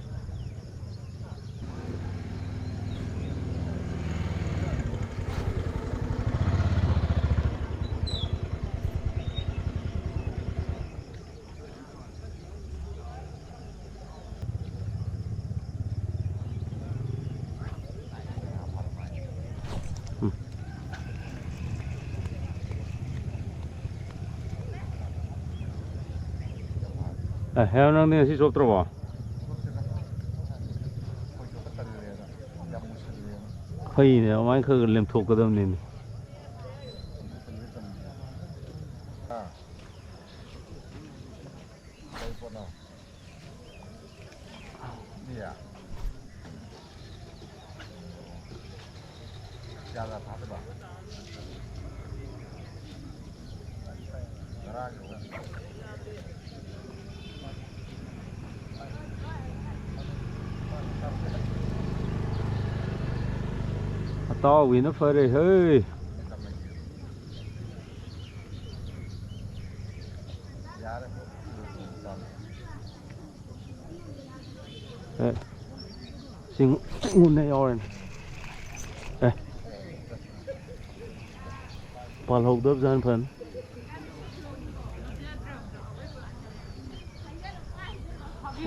ꯎꯝ꯫ ꯑꯦ, ꯍꯦꯔꯣ, ꯅꯪꯗꯤ ꯉꯁꯤ ꯆꯣꯞꯇ꯭ꯔꯕꯣ? ꯐꯩꯅꯦ, ꯑꯗꯨꯃꯥꯏꯅ ꯈꯔ ꯈꯔ ꯂꯦꯝꯊꯣꯛꯀꯗꯕꯅꯤꯅꯦ꯫ ꯀꯩ ꯄꯣꯠꯅꯣ? ꯃꯤꯌꯥ? ꯀꯌꯥ ꯀꯌꯥ ꯐꯥꯗꯣꯏꯕ? ꯉꯔꯥꯡꯒꯤ ꯑꯣꯏꯔꯗꯤ ꯑꯇꯥꯎꯕꯤꯅ ꯐꯔꯦ ꯍꯦ꯫ ꯌꯥꯔꯦ꯫ ꯑꯦ, ꯁꯤ ꯉꯨꯟꯅ ꯌꯥꯎꯔꯦꯅꯦ꯫ ꯑꯦ, ꯄꯥꯜꯍꯧꯗꯕꯖꯥꯠꯅ ꯐꯅꯤ꯫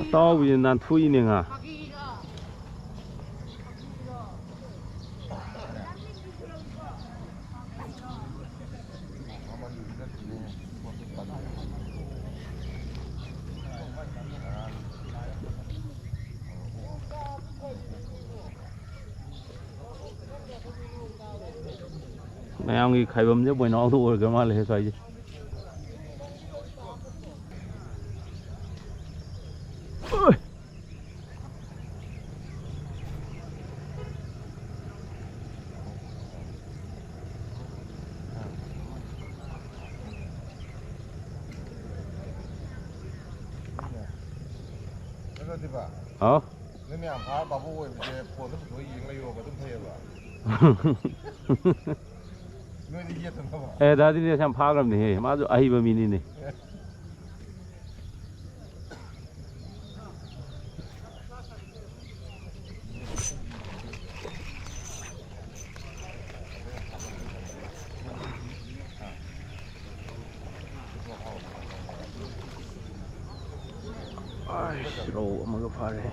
ꯑꯇꯥꯎꯕꯤꯁꯦ ꯅꯥꯟꯊꯣꯛꯏꯅꯦ ꯉꯥ꯫ ꯃꯌꯥꯝꯒꯤ ꯈꯥꯏꯕꯝꯁꯦ ꯕꯣꯏꯅꯥꯎꯗ ꯑꯣꯏꯈ꯭ꯔ ꯃꯥꯜꯂꯦ ꯁ꯭ꯋꯥꯏꯁꯦ꯫ ꯑꯣꯏ! ꯀꯩꯅꯣꯗꯤꯕ? ꯍꯥꯎ? ꯅꯣꯏ ꯃꯌꯥꯝ ꯐꯥꯔ ꯕꯥꯕꯨ ꯑꯣꯏꯕꯁꯦ ꯐꯣꯟꯗ ꯄꯨꯊꯣꯛꯑ ꯌꯦꯡ ꯂꯩꯌꯣꯕ, ꯑꯗꯨꯝ ꯐꯩꯌꯦꯕ꯫ ꯅꯣꯏꯗꯤ ꯌꯦꯠꯇꯅꯕ꯫ ꯑꯦ, ꯗꯥꯗꯤꯅꯦꯁ ꯌꯥꯝ ꯐꯥꯈ꯭ꯔꯕꯅꯦꯍꯦ, ꯃꯥꯁꯨ ꯑꯍꯩꯕ ꯃꯤꯅꯤꯅꯦ꯫ ꯑꯩꯁ, ꯔꯧ ꯑꯃꯒ ꯐꯥꯔꯦ꯫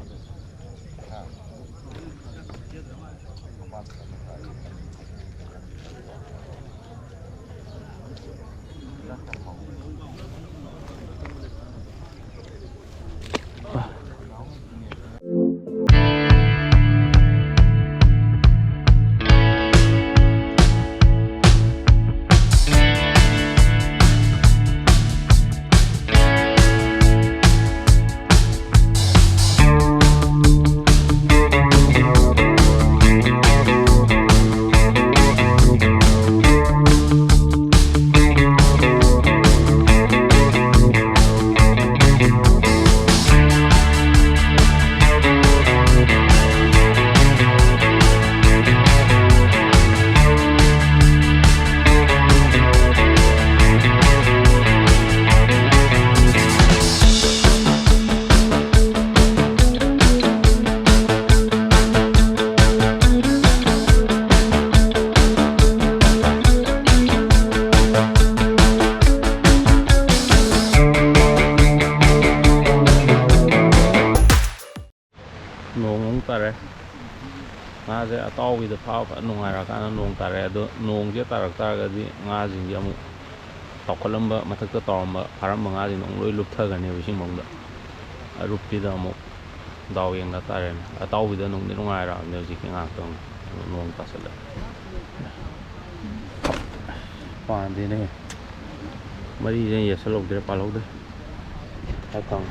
ꯅꯣꯡ ꯑꯃꯨꯛ ꯇꯥꯔꯦ꯫ ꯉꯥꯁꯦ ꯑꯇꯥꯎꯕꯤꯗ ꯐꯥꯕ ꯐꯖꯅ ꯅꯨꯡꯉꯥꯏꯔꯀꯥꯟꯗ ꯅꯣꯡ ꯇꯥꯔꯛꯑꯦ꯫ ꯑꯗꯣ ꯅꯣꯡꯁꯦ ꯇꯥꯔꯛ ꯇꯥꯔꯒꯗꯤ ꯉꯥꯁꯤꯡꯁꯦ ꯑꯃꯨꯛ ꯆꯥꯎꯈꯠꯂꯝꯕ, ꯃꯊꯛꯇ ꯇꯥꯎꯔꯝꯕ, ꯐꯥꯔꯝꯕ ꯉꯥꯁꯤꯡꯗꯣ ꯑꯃꯨꯛ ꯂꯣꯏ ꯂꯨꯞꯊꯈ꯭ꯔꯅꯦꯕ ꯏꯁꯤꯡ ꯃꯅꯨꯡꯗ꯫ ꯑꯔꯨꯞꯄꯤꯗ ꯑꯃꯨꯛ ꯗꯥꯎ ꯌꯦꯡꯅ ꯇꯥꯔꯦꯅꯦ꯫ ꯑꯇꯥꯎꯕꯤꯗ ꯅꯨꯡꯗꯤ ꯅꯨꯡꯉꯥꯏꯔꯛꯑꯕꯅꯦ ꯍꯧꯖꯤꯛꯀꯤ ꯉꯥꯏꯍꯥꯛꯇꯪ, ꯅꯣꯡ ꯇꯥꯁꯜꯂꯛꯑꯦ꯫ ꯄꯥꯟꯗꯦꯅꯦ꯫ ꯃꯔꯤꯁꯦ ꯌꯦꯠꯁꯜꯍꯧꯗ꯭ꯔꯦ, ꯄꯥꯜꯍꯧꯗ꯭ꯔꯦ꯫ ꯍꯥꯏ ꯐꯪ꯫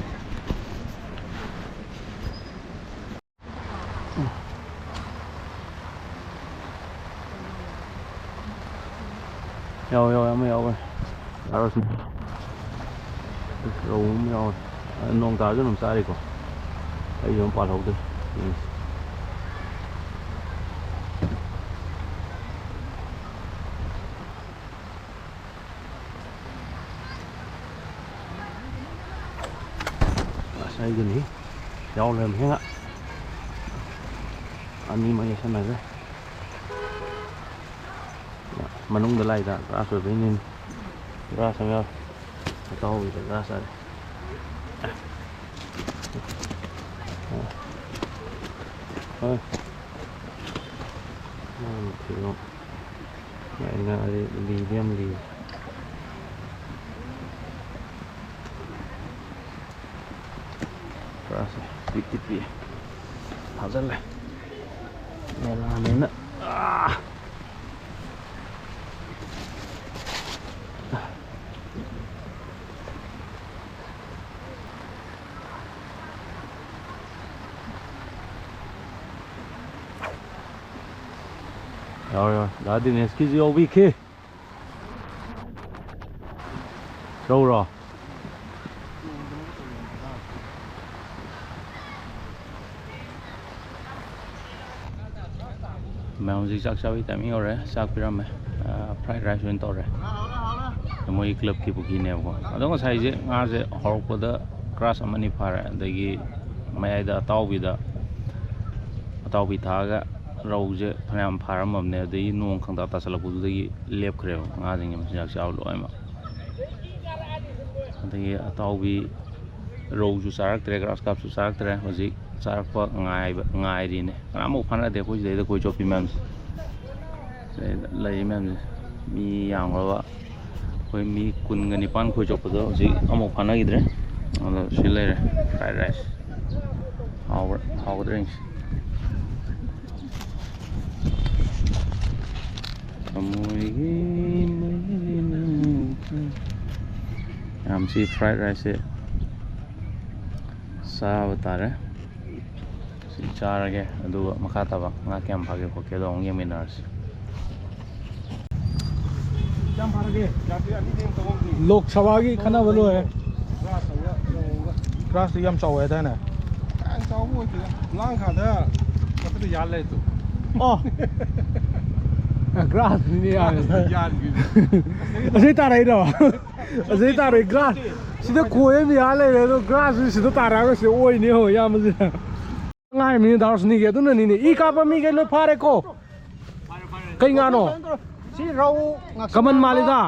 ꯌꯥꯎꯋꯦ, ꯌꯥꯎꯋꯦ, ꯑꯃ ꯌꯥꯎꯋꯦ꯫ ꯌꯥꯔꯣꯏꯁꯤ꯫ ꯔꯧ ꯑꯃ ꯌꯥꯎꯋꯦ꯫ ꯅꯣꯡ ꯇꯥꯔꯁꯨ ꯑꯗꯨꯝ ꯆꯥꯔꯤꯀꯣ꯫ ꯑꯩꯁꯨ ꯑꯗꯨꯝ ꯄꯥꯜꯍꯧꯗ꯭ꯔꯦ꯫ ꯌꯦꯡꯁꯤ꯫ ꯑꯁ, ꯑꯩꯗꯨꯅꯤ ꯌꯥꯎ ꯂꯩꯔꯝꯃꯦ꯫ ꯑꯅꯤꯃꯛ ꯌꯦꯠꯁꯟꯅꯈ꯭ꯔꯦ꯫ ꯃꯅꯨꯡꯗ ꯂꯥꯛꯏꯗ ꯒ꯭ꯔꯥꯁ ꯑꯣꯏꯕꯩꯅꯤ꯫ ꯒ꯭ꯔꯥꯁ ꯑꯃ ꯌꯥꯎꯔꯦ꯫ ꯑꯇꯥꯎꯕꯤꯗ ꯒ꯭ꯔꯥꯁ ꯍꯥꯏꯔꯦ꯫ ꯍꯣꯏ꯫ ꯃꯥꯅ ꯊꯤꯔꯣ꯫ ꯃꯥꯏ ꯉꯥꯁꯦ ꯂꯤꯗꯤ ꯌꯥꯝ ꯂꯤ꯫ ꯄꯨꯔꯥꯁꯦ ꯄꯤꯛꯇꯤ ꯄꯤꯛꯑꯦ꯫ ꯊꯥꯖꯜꯂꯦ꯫ ꯃꯦꯂꯥꯅꯤꯅ꯫ ꯑꯥ! ꯌꯥꯎꯔꯦ, ꯌꯥꯎꯔꯦ꯫ ꯗꯥ ꯗꯤꯅꯦꯁꯀꯤꯁꯨ ꯌꯥꯎꯕꯤꯈꯤ꯫ ꯆꯧꯔꯣ? ꯃꯌꯥꯝ ꯍꯧꯖꯤꯛ ꯆꯥꯛ ꯆꯥꯕꯒꯤ ꯇꯥꯏꯃꯤꯡ ꯌꯧꯔꯦ꯫ ꯆꯥꯛ ꯄꯤꯔꯝꯃꯦ꯫ ꯑꯥ, ꯐ꯭ꯔꯥꯏꯗ ꯔꯥꯏꯁ ꯑꯣꯏꯅ ꯇꯧꯔꯦ꯫ ꯃꯣꯏ ꯀ꯭ꯂꯕꯀꯤ ꯄꯨꯈ꯭ꯔꯤꯅꯦꯕꯀꯣ꯫ ꯑꯗꯣ ꯉꯁꯥꯏꯁꯦ ꯉꯥꯁꯦ ꯍꯧꯔꯛꯄꯗ ꯒ꯭ꯔꯥꯁ ꯑꯃꯅꯤ ꯐꯥꯔꯦ, ꯑꯗꯒꯤ ꯃꯌꯥꯏꯗ ꯑꯇꯥꯎꯕꯤꯗ, ꯑꯇꯥꯎꯕꯤ ꯊꯥꯛꯑꯒ ꯔꯧꯁꯦ ꯐꯅꯌꯥꯝ ꯐꯥꯔꯝꯃꯕꯅꯦ꯫ ꯑꯗꯒꯤ ꯅꯣꯡ ꯈꯪꯇꯥ ꯇꯥꯁꯜꯂꯛꯄꯗꯨꯗꯒꯤ ꯂꯦꯞꯈ꯭ꯔꯦꯕ ꯉꯥꯁꯤꯡꯒꯤ ꯃꯆꯤꯟꯖꯥꯛ ꯆꯥꯕ ꯂꯣꯏꯅꯃꯛ꯫ ꯑꯗꯒꯤ ꯑꯇꯥꯎꯕꯤ ꯔꯧꯁꯨ ꯆꯥꯔꯛꯇ꯭ꯔꯦ, ꯒ꯭ꯔꯥꯁ ꯀꯥꯞꯁꯨ ꯆꯥꯔꯛꯇ꯭ꯔꯦ꯫ ꯍꯧꯖꯤꯛ ꯆꯥꯔꯛꯄ ꯉꯥꯏꯕ, ꯉꯥꯏꯔꯤꯅꯦ꯫ ꯀꯅꯥꯃꯨꯛ ꯐꯥꯅꯗꯦ ꯑꯩꯈꯣꯏ ꯁꯤꯗꯩꯗ ꯈꯣꯏ ꯆꯣꯞꯄꯤ ꯃꯌꯥꯝꯁꯦ꯫ ꯁꯤꯗꯩꯗ ꯂꯩꯔꯤ ꯃꯌꯥꯝꯁꯦ꯫ ꯃꯤ ꯌꯥꯝꯈ꯭ꯔꯕ꯫ ꯑꯩꯈꯣꯏ ꯃꯤ ꯀꯨꯟꯒ ꯅꯤꯄꯥꯟ ꯈꯣꯏ ꯆꯣꯞꯄꯗꯣ ꯍꯧꯖꯤꯛ ꯑꯃꯨꯛ ꯐꯥꯅꯈꯤꯗ꯭ꯔꯦ꯫ ꯑꯗꯣ ꯁꯤ ꯂꯩꯔꯦ, ꯐ꯭ꯔꯥꯏꯗ ꯔꯥꯏꯁ꯫ ꯍꯥꯎꯕ꯭ꯔꯥ? ꯍꯥꯎꯒꯗ꯭ꯔꯥ ꯌꯦꯡꯁꯤ꯫ ꯀꯃꯣꯏꯒꯤ ꯃꯩ ꯁꯤ ꯐ꯭ꯔꯥꯏꯗ ꯔꯥꯏꯁꯁꯦ ꯆꯥꯕ ꯇꯥꯔꯦ꯫ ꯁꯤ ꯆꯥꯔꯒꯦ, ꯑꯗꯨꯒ ꯃꯈꯥ ꯇꯥꯕ ꯉꯥ ꯀꯌꯥꯝ ꯐꯥꯒꯦ ꯈꯣꯠꯀꯦꯗꯣ ꯑꯃꯨꯛ ꯌꯦꯡꯃꯤꯟꯅꯔꯁꯤ꯫ ꯀꯌꯥꯝ ꯐꯥꯔꯒꯦ? ꯂꯣꯛ ꯁꯚꯥꯒꯤ ꯈꯟꯅꯕ ꯂꯣꯏꯔꯦ꯫ ꯒ꯭ꯔꯥꯁꯇꯣ ꯌꯥꯝ ꯆꯥꯎꯋꯦ ꯍꯥꯏꯗꯥꯏꯅꯦ? ꯌꯥꯝ ꯆꯥꯎꯕ ꯑꯣꯏꯗꯦꯗ꯫ ꯂꯥꯡꯈꯥꯗ ꯃꯊꯛꯇ ꯌꯥꯜ ꯂꯩ ꯇꯨ꯫ ꯑꯣ꯫ ꯒ꯭ꯔꯥꯁꯅꯤꯅꯦ ꯌꯥꯔꯦ꯫ ꯌꯥꯟꯈꯤꯕ꯫ ꯑꯁꯤ ꯇꯥꯔꯛꯏꯔꯣ? ꯑꯁꯤ ꯇꯥꯔꯛꯏ ꯒ꯭ꯔꯥꯁ꯫ ꯁꯤꯗ ꯈꯣꯏ ꯑꯃ ꯌꯥꯜ ꯂꯩꯔꯦ, ꯑꯗꯣ ꯒ꯭ꯔꯥꯁꯁꯨ ꯁꯤꯗ ꯇꯥꯔꯛꯑꯒ ꯁꯤ ꯑꯣꯏꯅꯦ ꯍꯣ, ꯏꯌꯥꯝꯕꯁꯤꯅ꯫ ꯉꯥꯏꯃꯤꯅꯦ ꯗꯥ ꯔꯣꯁꯅꯤꯒꯤ, ꯑꯗꯨꯅꯅꯤꯅꯦ꯫ ꯏ ꯀꯥꯞꯄ ꯃꯤꯈꯩ ꯂꯣꯏ ꯐꯥꯔꯦꯀꯣ꯫ ꯀꯩ ꯉꯥꯅꯣ? ꯁꯤ ꯔꯧ ꯉꯥꯛꯁꯪ ꯀꯃꯟ ꯉꯥꯡꯕ꯫ ꯃꯥꯜꯂꯤꯗ꯫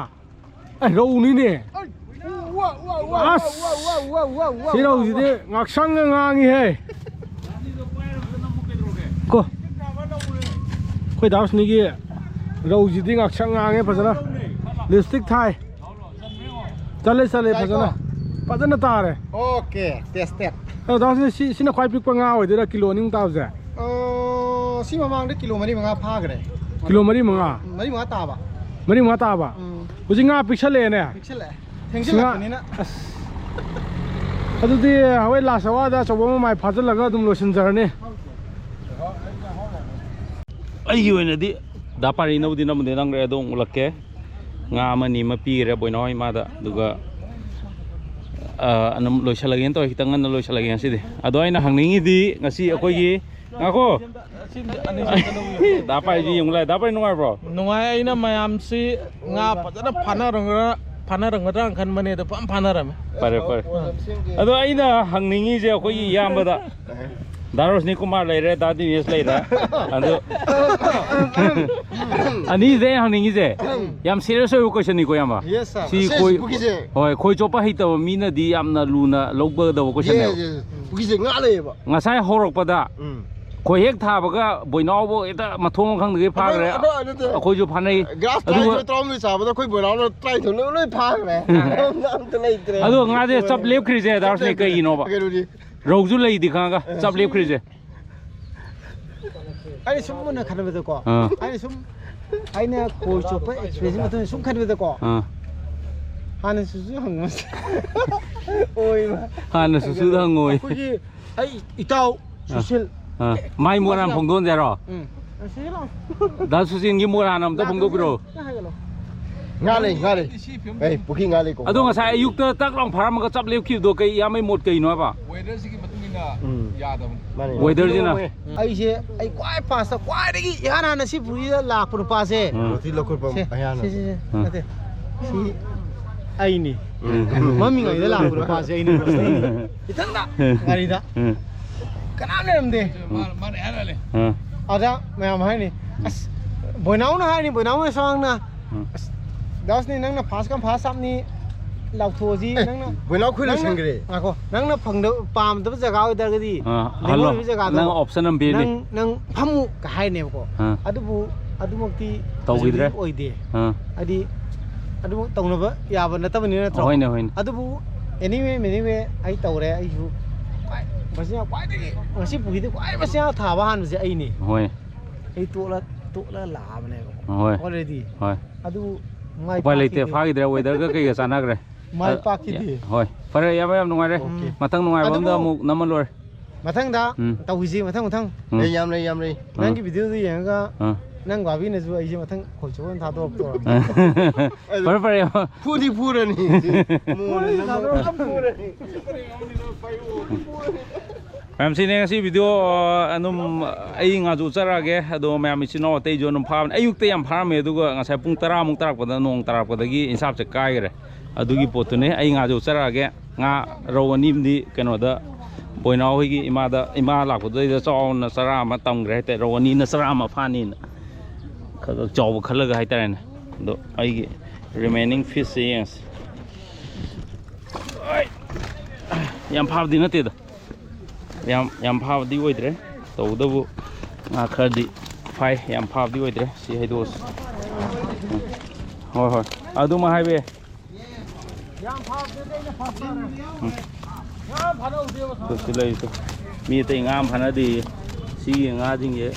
ꯑꯦ, ꯔꯧꯅꯤꯅꯦ꯫ ꯑꯩ, ꯎ, ꯎ, ꯎ, ꯎ, ꯎ, ꯑꯁ! ꯎ, ꯎ, ꯎ, ꯎ, ꯎ, ꯎ, ꯎ, ꯎ, ꯎ꯫ ꯁꯤ ꯔꯧꯁꯤꯗꯤ ꯉꯥꯛꯁꯪꯒ ꯉꯥꯡꯉꯤꯍꯦ꯫ ꯀꯣ꯫ ꯑꯩꯈꯣꯏ ꯗꯥ ꯔꯣꯁꯅꯤꯒꯤ ꯔꯧꯁꯤꯗꯤ ꯉꯥꯛꯁꯪ ꯉꯥꯡꯉꯦ ꯐꯖꯅ꯫ ꯂꯤꯞꯁꯇꯤꯛ ꯊꯥꯏ꯫ ꯆꯠꯂꯦ, ꯆꯠꯂꯦ, ꯌꯥꯏꯀꯣ? ꯐꯖꯅ꯫ ꯐꯖꯅ ꯇꯥꯔꯦ꯫ ꯑꯣꯀꯦ, ꯇꯦꯁ ꯇꯦꯠ꯫ ꯑꯗꯣ ꯗꯥ ꯔꯣꯁꯅꯤ, ꯁꯤ, ꯁꯤꯅ ꯈ꯭ꯋꯥꯏ ꯄꯤꯛꯄ ꯉꯥ ꯑꯣꯏꯗꯣꯏꯔꯥ, ꯀꯤꯂꯣ ꯑꯅꯤ ꯃꯨꯛ ꯇꯥꯕꯁꯦ? ꯑꯣ, ꯁꯤ ꯃꯃꯥꯡꯗ ꯀꯤꯂꯣ ꯃꯔꯤ ꯃꯉꯥ ꯐꯥꯈ꯭ꯔꯦ꯫ ꯀꯤꯂꯣ ꯃꯔꯤ ꯃꯉꯥ? ꯎꯝ, ꯃꯔꯤ ꯃꯉꯥ ꯇꯥꯕ꯫ ꯃꯔꯤ ꯃꯉꯥ ꯇꯥꯕ? ꯎꯝ꯫ ꯍꯧꯖꯤꯛ ꯉꯥ ꯄꯤꯛꯁꯜꯂꯛꯑꯦꯅꯦ꯫ ꯄꯤꯛꯁꯜꯂꯛꯑꯦ꯫ ꯉꯥ-, ꯊꯦꯡꯖꯤꯜꯂꯛꯄꯅꯤꯅ꯫ ꯑꯁ꯫ ꯑꯗꯨꯗꯤ ꯍꯣꯏ, ꯂꯥꯁ ꯑꯋꯥꯔꯗ ꯑꯆꯧꯕ ꯑꯃ ꯃꯥꯏ ꯐꯥꯖꯤꯜꯂꯒ ꯑꯗꯨꯝ ꯂꯣꯏꯁꯤꯟꯖꯔꯅꯤ꯫ ꯑꯩꯒꯤ ꯑꯣꯏꯅꯗꯤ ꯗꯥ ꯄꯥꯔꯤꯅꯕꯨꯗꯤ ꯅꯝꯕꯨꯗꯤ ꯅꯝꯈ꯭ꯔꯦ, ꯑꯗꯣ ꯑꯃꯨꯛ ꯎꯠꯂꯛꯀꯦ꯫ ꯉꯥ ꯑꯃꯅꯤ ꯑꯃ ꯄꯤꯈ꯭ꯔꯦ ꯕꯣꯏꯅꯥꯎ ꯏꯃꯥꯗ, ꯑꯗꯨꯒ, ꯑ, ꯑꯗꯨꯝ ꯂꯣꯏꯁꯤꯜꯂꯒꯦꯅ ꯇꯧꯋꯦ, ꯈꯤꯇꯪ ꯉꯟꯅ ꯂꯣꯏꯁꯤꯜꯂꯒꯦ ꯉꯁꯤꯗꯤ꯫ ꯑꯗꯣ ꯑꯩꯅ ꯍꯪꯅꯤꯡꯉꯤꯗꯤ ꯉꯁꯤ ꯑꯩꯈꯣꯏꯒꯤ, ꯉꯥꯏꯈꯣ꯫ ꯗꯥ ꯄꯥꯏꯁꯤ ꯌꯦꯡꯉꯨ ꯂꯥꯏ꯫ ꯗꯥ ꯄꯥꯏ ꯅꯨꯡꯉꯥꯏꯕ꯭ꯔꯣ? ꯅꯨꯡꯉꯥꯏ꯫ ꯑꯩꯅ ꯃꯌꯥꯝꯁꯤ ꯉꯥ ꯐꯖꯅ ꯐꯥꯅꯔꯝꯒꯗ꯭ꯔꯥ, ꯐꯥꯅꯔꯝꯒꯗ꯭ꯔꯥꯅ ꯈꯟꯕꯅꯦ, ꯑꯗꯣ ꯐꯖꯅ ꯐꯥꯅꯔꯝꯃꯦ꯫ ꯐꯔꯦ, ꯐꯔꯦ꯫ ꯑꯗꯣ ꯑꯩꯅ ꯍꯪꯅꯤꯡꯉꯤꯁꯦ ꯑꯩꯈꯣꯏꯒꯤ ꯏꯌꯥꯝꯕꯗ, ꯗꯥ ꯔꯣꯁꯅꯤ ꯀꯨꯃꯥꯔ ꯂꯩꯔꯦ, ꯗꯥ ꯗꯤꯅꯦꯁ ꯂꯩꯔꯦ꯫ ꯑꯗꯣ ꯑꯅꯤꯁꯦ ꯑꯩ ꯍꯪꯅꯤꯡꯉꯤꯁꯦ, ꯌꯥꯝ ꯁꯤꯔꯤꯌꯁ ꯑꯣꯏꯕ ꯀꯣꯏꯁꯟꯅꯤꯀꯣ, ꯏꯌꯥꯝꯕ꯫ Yes, sir. ꯁꯤ ꯁꯦ, ꯈꯣꯏ, ꯄꯨꯈ꯭ꯔꯤꯁꯦ꯫ ꯍꯣꯏ, ꯈꯣꯏ ꯆꯣꯞꯄ ꯍꯩꯇꯕ ꯃꯤꯅꯗꯤ ꯌꯥꯝꯅ ꯂꯨꯅ ꯂꯧꯒꯗꯕ ꯀꯣꯏꯁꯟꯅꯦꯕ꯫ Yes, yes. ꯄꯨꯈ꯭ꯔꯤꯁꯦ ꯉꯥ ꯂꯩꯌꯦꯕ꯫ ꯉꯁꯥꯏ ꯍꯧꯔꯛꯄꯗ ꯎꯝ꯫ ꯈꯣꯏ ꯍꯦꯛ ꯊꯥꯕꯒ ꯕꯣꯏꯅꯥꯎꯕꯨ ꯍꯦꯛꯇ ꯃꯊꯣꯡ ꯈꯪꯗꯒꯩ ꯐꯥꯈ꯭ꯔꯦ꯫ ꯑꯗꯣ, ꯑꯗꯣ ꯅꯠꯇꯦ꯫ ꯑꯩꯈꯣꯏꯁꯨ ꯐꯥꯅꯩ꯫ ꯒ꯭ꯔꯥꯁ ꯑꯗꯨꯒ ꯇꯔꯥꯅꯤꯊꯣꯏ, ꯇꯔꯥꯍꯨꯝꯗꯣꯏ ꯆꯥꯕꯗ ꯑꯩꯈꯣꯏ ꯕꯣꯏꯅꯥꯎꯅ ꯇꯔꯥꯅꯤꯊꯣꯏ ꯂꯣꯏ, ꯂꯣꯏ ꯐꯥꯈ꯭ꯔꯦ꯫ ꯑꯝꯇ ꯂꯩꯇ꯭ꯔꯦ꯫ ꯑꯗꯣ ꯉꯥꯁꯦ ꯆꯞ ꯂꯦꯞꯈ꯭ꯔꯤꯁꯦ, ꯗꯥ ꯔꯣꯁꯅꯤ, ꯀꯩꯒꯤꯅꯣꯕ? ꯀꯩꯅꯣꯗꯤ? ꯔꯧꯁꯨ ꯂꯩꯗꯤ ꯈꯪꯉꯒ ꯆꯞ ꯂꯦꯞꯈ꯭ꯔꯤꯁꯦ꯫ ꯑꯩꯅ ꯁꯨꯝ ꯃꯨꯟꯅ ꯈꯟꯕꯗꯀꯣ, ꯑꯥ꯫ ꯑꯩꯅ ꯁꯨꯝ, ꯑꯩꯅ ꯈꯣꯏ ꯆꯣꯞꯄ ꯑꯦꯛꯁꯄꯤꯔꯤꯌꯦꯟꯁ ꯃꯇꯨꯡ ꯏꯟꯅ ꯁꯨꯝ ꯈꯟꯕꯗꯀꯣ, ꯑꯥ꯫ ꯍꯥꯟꯅ ꯁꯨꯁꯨ ꯍꯪꯉꯣ꯫ ꯑꯣꯏꯕ꯫ ꯍꯥꯟꯅ ꯁꯨꯁꯨꯗ ꯍꯪꯉꯣꯏ꯫ ꯑꯩꯈꯣꯏꯒꯤ ꯑꯩ ꯏꯇꯥꯎ ꯁꯨꯁꯤꯜ꯫ ꯑꯥ꯫ ꯃꯥꯏ ꯃꯣꯔꯥ ꯐꯣꯡꯗꯣꯛꯍꯟꯁꯦ ꯍꯥꯏꯔꯣ? ꯎꯝ꯫ ꯁꯨꯁꯤꯜ ꯂꯥꯎ꯫ ꯗꯥ ꯁꯨꯁꯤꯟꯒꯤ ꯃꯣꯔꯥ ꯑꯝꯇ ꯐꯣꯡꯗꯣꯛꯄꯤꯔꯛꯑꯣ꯫ ꯅꯪ ꯍꯥꯏꯒꯠꯂꯣ꯫ ꯉꯥ ꯂꯩ, ꯉꯥ ꯂꯩ꯫ ꯑꯩ ꯄꯨꯈ꯭ꯔꯤ ꯉꯥ ꯂꯩꯀꯣ꯫ ꯑꯗꯣ ꯉꯁꯥꯏ ꯑꯌꯨꯛꯇ ꯇꯛ ꯂꯥꯎ ꯐꯥꯔꯝꯃꯒ ꯆꯞ ꯂꯦꯞꯈꯤꯕꯗꯣ ꯀꯩ ꯏꯌꯥꯝꯕꯩ ꯃꯣꯠ ꯀꯩꯅꯣ ꯍꯥꯏꯕ? ꯋꯦꯗꯔꯁꯤꯒꯤ ꯃꯇꯨꯡ ꯏꯟꯅ ꯎꯝ꯫ ꯌꯥꯗꯕꯅꯤ꯫ ꯃꯥꯅꯦ꯫ ꯋꯦꯗꯔꯁꯤꯅ꯫ ꯑꯩꯁꯦ ꯑꯩ ꯈ꯭ꯋꯥꯏ ꯐꯥꯁꯇ ꯈ꯭ꯋꯥꯏꯗꯒꯤ ꯏꯍꯥꯟ ꯍꯥꯟꯅ ꯁꯤ ꯄꯨꯈ꯭ꯔꯤꯗ ꯂꯥꯛꯄ ꯅꯨꯄꯥꯁꯦ꯫ ꯎꯝ꯫ ꯂꯣꯇꯤ ꯂꯧꯈꯠꯐꯝ ꯁꯦ, ꯑꯌꯥꯅ꯫ ꯁꯤ, ꯁꯤ, ꯁꯤ꯫ ꯎꯝ꯫ ꯅꯠꯇꯦ꯫ ꯁꯤ ꯑꯩꯅꯤ꯫ ꯎꯝ꯫ ꯃꯃꯤꯡ ꯑꯩꯗ ꯂꯥꯛꯄ ꯅꯨꯄꯥꯁꯦ ꯑꯩꯅꯤ꯫ ꯏꯊꯟꯗ ꯒꯥꯔꯤꯗ꯫ ꯎꯝ꯫ ꯀꯅꯥꯝ ꯂꯩꯔꯝꯗꯦ꯫ ꯃꯥꯅ, ꯃꯥꯅ ꯏꯍꯥꯟ ꯍꯥꯜꯂꯦ꯫ ꯎꯝ꯫ ꯑꯗ ꯃꯌꯥꯝ ꯍꯥꯏꯅꯤ, "ꯑꯁ, ꯕꯣꯏꯅꯥꯎꯅ ꯍꯥꯏꯅꯤ, ꯕꯣꯏꯅꯥꯎ ꯃꯁꯥꯡꯅ, ꯎꯝ꯫ ꯑꯁ, ꯗꯥꯁꯅꯤ ꯅꯪꯅ ꯐꯥꯁ ꯀꯝ ꯐꯥꯁ ꯁꯥꯞꯅꯤ, ꯂꯥꯎꯊꯣꯛꯑꯁꯤ, ꯑꯦ, ꯅꯪꯅ, ꯕꯣꯏꯅꯥꯎ ꯑꯩꯈꯣꯏ ꯅꯪꯅ, ꯂꯣꯏꯁꯟꯈ꯭ꯔꯦ꯫ ꯉꯥꯏꯈꯣ, ꯅꯪꯅ ꯐꯪꯗꯕ, ꯄꯥꯝꯗꯕ ꯖꯒꯥ ꯑꯣꯏꯇꯥꯔꯒꯗꯤ, ꯑꯥ, ꯂꯦꯝꯍꯧꯔꯤꯕ ꯍꯜꯂꯣ꯫ ꯖꯒꯥꯗꯣ ꯅꯪ option ꯑꯃ ꯄꯤꯔꯤ꯫ ꯅꯪ, ꯅꯪ ꯐꯝꯃꯨ" ꯀ ꯍꯥꯏꯅꯦꯕꯀꯣ꯫ ꯑꯥ꯫ ꯑꯗꯨꯕꯨ ꯑꯗꯨꯃꯛꯇꯤ ꯇꯧꯈꯤꯗ꯭ꯔꯦ? ꯍꯧꯖꯤꯛꯇꯤ ꯑꯣꯏꯗꯦ꯫ ꯑꯥ꯫ ꯍꯥꯏꯗꯤ, ꯑꯗꯨꯃꯛ ꯇꯧꯅꯕ ꯌꯥꯕ ꯅꯠꯇꯕꯅꯤꯅ ꯅꯠꯇ꯭ꯔꯣ? ꯍꯣꯏꯅꯦ, ꯍꯣꯏꯅꯦ꯫ ꯑꯗꯨꯕꯨ anyway, anyway, ꯑꯩ ꯇꯧꯔꯦ, ꯑꯩꯁꯨ ꯈ꯭ꯋꯥꯏ ꯃꯁꯤꯡ ꯈ꯭ꯋꯥꯏꯗꯒꯤ ꯉꯁꯤ ꯄꯨꯈ꯭ꯔꯤꯗ ꯈ꯭ꯋꯥꯏ ꯃꯁꯤꯡ ꯊꯥꯕ ꯍꯥꯟꯕꯁꯦ ꯑꯩꯅꯤ꯫ ꯍꯣꯏ꯫ ꯑꯩ ꯇꯣꯛꯂ-, ꯇꯣꯛꯂꯒ ꯂꯥꯛꯑꯕꯅꯦꯕ꯫ ꯍꯣꯏ꯫ Already꯫ ꯍꯣꯏ꯫ ꯑꯗꯨ ꯃꯥꯏ ꯎꯄꯥꯏ ꯂꯩꯇꯦ, ꯄꯥꯛꯈꯤꯗꯦ꯫ ꯐꯥꯈꯤꯗ꯭ꯔꯦ, weatherꯒ ꯀꯩꯒ ꯆꯥꯟꯅꯈ꯭ꯔꯦ꯫ ꯃꯥꯏ ꯑ, ꯄꯥꯛꯈꯤꯗꯦ꯫ ꯍꯣꯏ꯫ ꯐꯔꯦ, ꯏꯌꯥꯝꯕ, ꯌꯥꯝ ꯅꯨꯡꯉꯥꯏꯔꯦ꯫ OK꯫ ꯃꯊꯪ ꯅꯨꯡꯉꯥꯏꯕ ꯑꯝꯗ ꯑꯗꯨꯕꯨ ꯑꯃꯨꯛ ꯅꯝꯃ ꯂꯣꯏꯔꯦ꯫ ꯃꯊꯪꯗ ꯎꯝ꯫ ꯇꯧꯈꯤꯁꯤ, ꯃꯊꯪ, ꯃꯊꯪ꯫ ꯎꯝ꯫ ꯑꯦ, ꯌꯥꯝ ꯂꯩ, ꯌꯥꯝ ꯂꯩ꯫ ꯅꯪꯒꯤ ꯑꯥ꯫ Videoꯗꯨ ꯌꯦꯡꯉꯒ ꯑꯥ꯫ ꯅꯪ ꯚꯥꯕꯤꯅꯁꯨ ꯑꯩꯁꯦ ꯃꯊꯪ ꯈꯣꯏ ꯆꯨꯞꯄ ꯑꯣꯏꯅ ꯊꯥꯗꯣꯔꯛꯄ ꯇꯧꯔꯝꯃꯦ꯫ ꯐꯔꯦ, ꯐꯔꯦ, ꯏꯌꯥꯝꯕ꯫ ꯐꯨꯗꯤ ꯐꯨꯔꯅꯤ꯫ ꯃꯣꯟꯅ ꯐꯨꯔꯅꯤ, ꯅꯝꯃꯒ ꯊꯥꯗꯣꯔꯛꯑꯒ ꯐꯨꯔꯅꯤ꯫ ꯃꯌꯥꯝ ꯁꯤꯅꯦ ꯉꯁꯤ video, ꯑ, ꯑꯗꯨꯝ ꯑꯩ ꯉꯥꯖꯨ ꯆꯠꯂꯛꯑꯒꯦ꯫ ꯑꯗꯣ ꯃꯌꯥꯝ ꯏꯆꯤꯟ ꯏꯅꯥꯎ ꯑꯇꯩꯁꯨ ꯑꯗꯨꯝ ꯐꯥꯕꯅꯦ꯫ ꯑꯌꯨꯛꯇ ꯌꯥꯝ ꯐꯥꯔꯝꯃꯦ, ꯑꯗꯨꯒ ꯉꯁꯥꯏ ꯄꯨꯡ ꯇꯔꯥꯃꯨꯛ ꯇꯥꯔꯛꯄꯗ ꯅꯣꯡ ꯇꯥꯔꯛꯄꯗꯒꯤ ꯏꯟꯁꯥꯞꯁꯦ ꯀꯥꯏꯈ꯭ꯔꯦ꯫ ꯑꯗꯨꯒꯤ ꯄꯣꯠꯇꯨꯅꯦ꯫ ꯑꯩ ꯉꯥꯖꯨ ꯆꯠꯂꯛꯑꯒꯦ꯫ ꯉꯥ ꯔꯧ ꯑꯅꯤ ꯑꯃꯗꯤ ꯀꯩꯅꯣꯗ, ꯕꯣꯏꯅꯥꯎ ꯍꯣꯏꯒꯤ ꯏꯃꯥꯗ, ꯏꯃꯥ ꯂꯥꯛꯄꯗꯨꯗꯩꯗ ꯆꯥꯎꯅ ꯆꯔꯥ ꯑꯃ ꯇꯝꯈ꯭ꯔꯦ ꯍꯥꯏꯇꯥꯔꯦ꯫ ꯔꯧ ꯑꯅꯤꯅ ꯆꯔꯥ ꯑꯃ ꯐꯥꯅꯤꯅ ꯈꯔ ꯈꯔ ꯆꯥꯎꯕ ꯈꯜꯂꯒ ꯍꯥꯏꯇꯥꯔꯦꯅꯦ꯫ ꯑꯗꯣ ꯑꯩꯒꯤ remaining fishꯁꯦ ꯌꯦꯡꯉꯁꯤ꯫ ꯌꯥꯝ ꯐꯥꯕꯗꯤ ꯅꯠꯇꯦꯗ꯫ ꯌꯥꯝ, ꯌꯥꯝ ꯐꯥꯕꯗꯤ ꯑꯣꯏꯗ꯭ꯔꯦ꯫ ꯇꯧꯕꯇꯕꯨ ꯉꯥ ꯈꯔꯗꯤ ꯐꯥꯏ꯫ ꯌꯥꯝ ꯐꯥꯕꯗꯤ ꯑꯣꯏꯗ꯭ꯔꯦ꯫ ꯁꯤ ꯍꯩꯗꯣꯛꯑꯁꯤ꯫ ꯎꯝ꯫ ꯍꯣꯏ, ꯍꯣꯏ꯫ ꯑꯗꯨꯃ ꯍꯥꯏꯕ ꯌꯥꯏ꯫ ꯎꯝ꯫ ꯑꯗꯨ ꯁꯤ ꯂꯩꯔꯤꯁꯦ꯫ ꯃꯤ ꯑꯇꯩ ꯉꯥ ꯑꯃ ꯐꯥꯅꯗꯦꯌꯦ꯫ ꯁꯤꯒꯤ ꯉꯥꯁꯤꯡꯁꯦ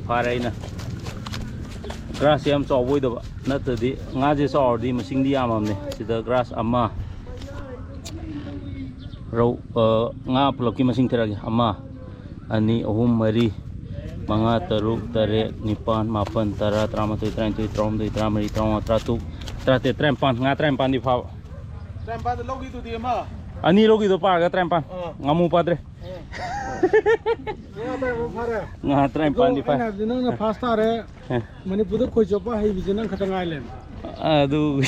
ꯐꯥꯔꯦ ꯑꯩꯅ꯫ ꯒ꯭ꯔꯥꯁꯁꯦ ꯌꯥꯝ ꯆꯥꯎꯕ ꯑꯣꯏꯗꯕ ꯅꯠꯇ꯭ꯔꯗꯤ, ꯉꯥꯁꯦ ꯆꯥꯎꯔꯗꯤ ꯃꯁꯤꯡꯗꯤ ꯌꯥꯝꯃꯕꯅꯦ꯫ ꯁꯤꯗ ꯒ꯭ꯔꯥꯁ ꯑꯃ, ꯔꯧ, ꯑ, ꯉꯥ ꯄꯨꯂꯞꯀꯤ ꯃꯁꯤꯡ ꯊꯤꯔꯛꯑꯒꯦ: ꯑꯃ, ꯑꯅꯤ, ꯑꯍꯨꯝ, ꯃꯔꯤ, ꯃꯉꯥ, ꯇꯔꯨꯛ, ꯇꯔꯦꯠ, ꯅꯤꯄꯥꯟ, ꯃꯥꯄꯟ, ꯇꯔꯥ, ꯇꯔꯥꯃꯥꯊꯣꯏ, ꯇꯔꯥꯅꯤꯊꯣꯏ, ꯇꯔꯥꯍꯨꯝꯗꯣꯏ, ꯇꯔꯥꯃꯔꯤ, ꯇꯔꯥꯃꯉꯥ, ꯇꯔꯥꯇꯔꯨꯛ, ꯇꯔꯥꯇꯔꯦꯠ, ꯇꯔꯥꯅꯤꯄꯥꯟ꯫ ꯉꯥ ꯇꯔꯥꯅꯤꯄꯥꯟꯗꯤ ꯐꯥꯕ꯫ ꯇꯔꯥꯅꯤꯄꯥꯟꯗ ꯂꯧꯈꯤꯗꯨꯗꯤ ꯑꯃ꯫ ꯑꯅꯤ ꯂꯧꯈꯤꯗꯣ ꯄꯥꯔꯒ ꯇꯔꯥꯅꯤꯄꯥꯟ꯫ ꯑꯥ꯫ ꯉꯥꯃꯨ ꯐꯥꯗ꯭ꯔꯦ꯫ ꯑꯥ꯫ ꯉꯥ ꯇꯔꯥꯅꯤꯄꯥꯟ ꯐꯥꯔꯦ꯫ ꯉꯥ ꯇꯔꯥꯅꯤꯄꯥꯟꯗꯤ ꯑꯗꯣ ꯐꯥꯏ꯫ ꯑꯩꯅ ꯍꯥꯏꯕꯗꯤ ꯅꯪꯅ ꯐꯥꯔꯁ ꯇꯥꯔꯦ꯫ ꯑꯦ꯫ ꯃꯅꯤꯄꯨꯔꯗ ꯈꯣꯏ ꯆꯣꯞꯄ ꯍꯩꯕꯁꯦ ꯅꯪ ꯈꯛꯇ ꯉꯥꯏ ꯂꯩꯔꯝꯃꯦ꯫ ꯑꯗꯨ,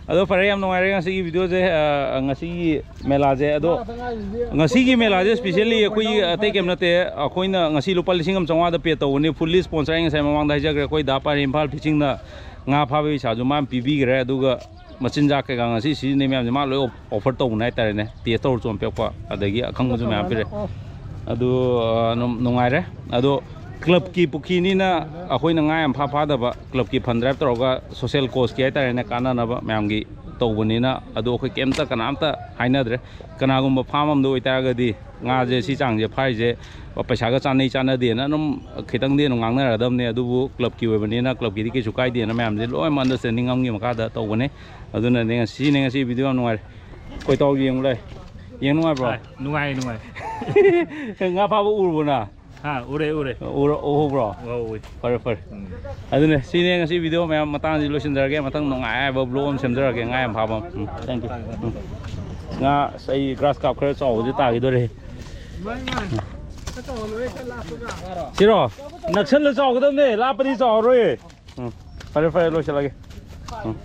ꯑꯗꯣ ꯐꯔꯦ, ꯌꯥꯝ ꯅꯨꯡꯉꯥꯏꯔꯦ ꯉꯁꯤꯒꯤ ꯚꯤꯗꯤꯑꯣꯁꯦ, ꯑ, ꯉꯁꯤꯒꯤ ꯃꯦꯂꯥꯁꯦ꯫ ꯑꯗꯣ ꯉꯥ ꯈꯛꯇ ꯉꯥꯏꯔꯤꯁꯦ꯫ ꯉꯁꯤꯒꯤ ꯃꯦꯂꯥꯁꯦ specially ꯑꯩꯈꯣꯏ ꯑꯇꯩ ꯀꯩꯝ ꯅꯠꯇꯦ, ꯑꯩꯈꯣꯏꯅ ꯉꯁꯤ ꯂꯨꯄꯥ ꯂꯤꯁꯤꯡ ꯑꯃ ꯆꯥꯝꯃꯉꯥꯗ pay ꯇꯧꯕꯅꯤ, fully sponsor꯫ ꯑꯩ ꯉꯁꯥꯏ ꯃꯃꯥꯡꯗ ꯍꯥꯏꯖꯈ꯭ꯔꯦ, ꯑꯩꯈꯣꯏ ꯗꯥ ꯄꯥꯔꯤ ꯏꯝꯐꯥꯜ ꯐꯤꯁꯤꯡꯅ ꯉꯥ ꯐꯥꯕꯒꯤ ꯄꯩꯁꯥꯁꯨ ꯃꯥꯅ ꯄꯤꯕꯤꯈ꯭ꯔꯦ, ꯑꯗꯨꯒ ꯃꯆꯤꯟꯖꯥꯛ ꯀꯩꯀꯥ ꯉꯁꯤ ꯁꯤꯖꯤꯟꯅꯩ ꯃꯌꯥꯝꯁꯦ ꯃꯥ ꯂꯣꯏ offer ꯇꯧꯕꯅꯦ ꯍꯥꯏꯇꯥꯔꯦꯅꯦ꯫ Taste ꯇꯧꯔ ꯆꯣꯝ ꯄꯤꯔꯛꯄ, ꯑꯗꯒꯤ ꯑꯈꯪꯕꯁꯨ ꯃꯌꯥꯝ ꯄꯤꯔꯛꯑꯦ꯫ ꯑꯗꯨ, ꯑ, ꯅꯨꯡ-, ꯅꯨꯡꯉꯥꯏꯔꯦ꯫ ꯑꯗꯣ ꯀ꯭ꯂꯕꯀꯤ ꯄꯨꯈ꯭ꯔꯤꯅꯤꯅ ꯑꯩꯈꯣꯏꯅ ꯉꯥ ꯌꯥꯝ ꯐꯥ ꯐꯥꯗꯕ, ꯀ꯭ꯂꯕꯀꯤ fund drive ꯇꯧꯔꯒ social causeꯀꯤ ꯍꯥꯏꯇꯥꯔꯦꯅꯦ, ꯀꯥꯟꯅꯅꯕ ꯃꯌꯥꯝꯒꯤ ꯇꯧꯕꯅꯤꯅ꯫ ꯑꯗꯣ ꯑꯩꯈꯣꯏ ꯀꯩꯝꯇ ꯀꯅꯥꯝꯇ ꯍꯥꯏꯅꯗ꯭ꯔꯦ꯫ ꯀꯅꯥꯒꯨꯝꯕ farm ꯑꯝꯗ ꯑꯣꯏꯇꯥꯔꯒꯗꯤ ꯉꯥꯁꯦ ꯁꯤ ꯆꯥꯡꯁꯦ ꯐꯥꯔꯤꯁꯦ ꯄꯩꯁꯥꯒ ꯆꯥꯟꯅꯩ ꯆꯥꯟꯅꯗꯦꯅ ꯑꯗꯨꯝ ꯈꯤꯇꯪꯗꯤ ꯑꯗꯨꯝ ꯉꯥꯡꯅꯔꯗꯕꯅꯦ꯫ ꯑꯗꯨꯕꯨ ꯀ꯭ꯂꯕꯀꯤ ꯑꯣꯏꯕꯅꯤꯅ ꯀ꯭ꯂꯕꯀꯤꯗꯤ ꯀꯩꯁꯨ ꯀꯥꯏꯗꯦꯅ ꯃꯌꯥꯝꯁꯦ ꯂꯣꯏꯅꯃꯛ understanding ꯑꯃꯒꯤ ꯃꯈꯥꯗ ꯇꯧꯕꯅꯦ꯫ ꯑꯗꯨꯅꯅꯦ ꯉꯁꯤꯅꯦ, ꯉꯁꯤ ꯚꯤꯗꯤꯑꯣ ꯌꯥꯝ ꯅꯨꯡꯉꯥꯏꯔꯦ꯫ ꯀꯣꯏꯇꯥꯎ ꯌꯦꯡꯉꯨ ꯂꯥꯏ꯫ ꯌꯦꯡ ꯅꯨꯡꯉꯥꯏꯕ꯭ꯔꯣ? ꯍꯣꯏ, ꯅꯨꯡꯉꯥꯏ, ꯅꯨꯡꯉꯥꯏ꯫ ꯉꯥ ꯐꯥꯕ ꯎꯔꯕꯣ ꯅꯪ? ꯍꯥ, ꯎꯔꯦ, ꯎꯔꯦ꯫ ꯎꯔ-, ꯎꯍꯧꯕ꯭ꯔꯣ? ꯎꯍꯧꯋꯤ꯫ ꯐꯔꯦ, ꯐꯔꯦ꯫ ꯎꯝ꯫ ꯑꯗꯨꯅꯦ, ꯁꯤꯅꯦ ꯉꯁꯤ ꯚꯤꯗꯤꯑꯣ ꯃꯌꯥꯝ ꯃꯇꯥꯡꯁꯤ ꯂꯣꯏꯁꯤꯟꯖꯔꯒꯦ꯫ ꯃꯊꯪ ꯅꯨꯡꯉꯥꯏꯕ vlog ꯑꯃ ꯁꯦꯝꯖꯔꯛꯑꯒꯦ꯫ ꯉꯥ ꯌꯥꯝ ꯐꯥꯕ ꯑꯃ꯫ ꯎꯝ, thank you꯫ ꯎꯝ꯫ ꯉꯥ, ꯑꯁ, ꯑꯩ grass carp ꯈꯔ ꯆꯥꯎꯕꯁꯦ ꯇꯥꯈꯤꯗꯣꯔꯦ꯫ ꯁꯤꯔꯣ? ꯅꯛꯁꯜꯂ ꯆꯥꯎꯒꯗꯕꯅꯦ, ꯂꯥꯞꯄꯗꯤ ꯆꯥꯎꯔꯣꯏ꯫ ꯎꯝ, ꯐꯔꯦ, ꯐꯔꯦ, ꯂꯣꯏꯁꯤꯜꯂꯒꯦ꯫ ꯎꯝ꯫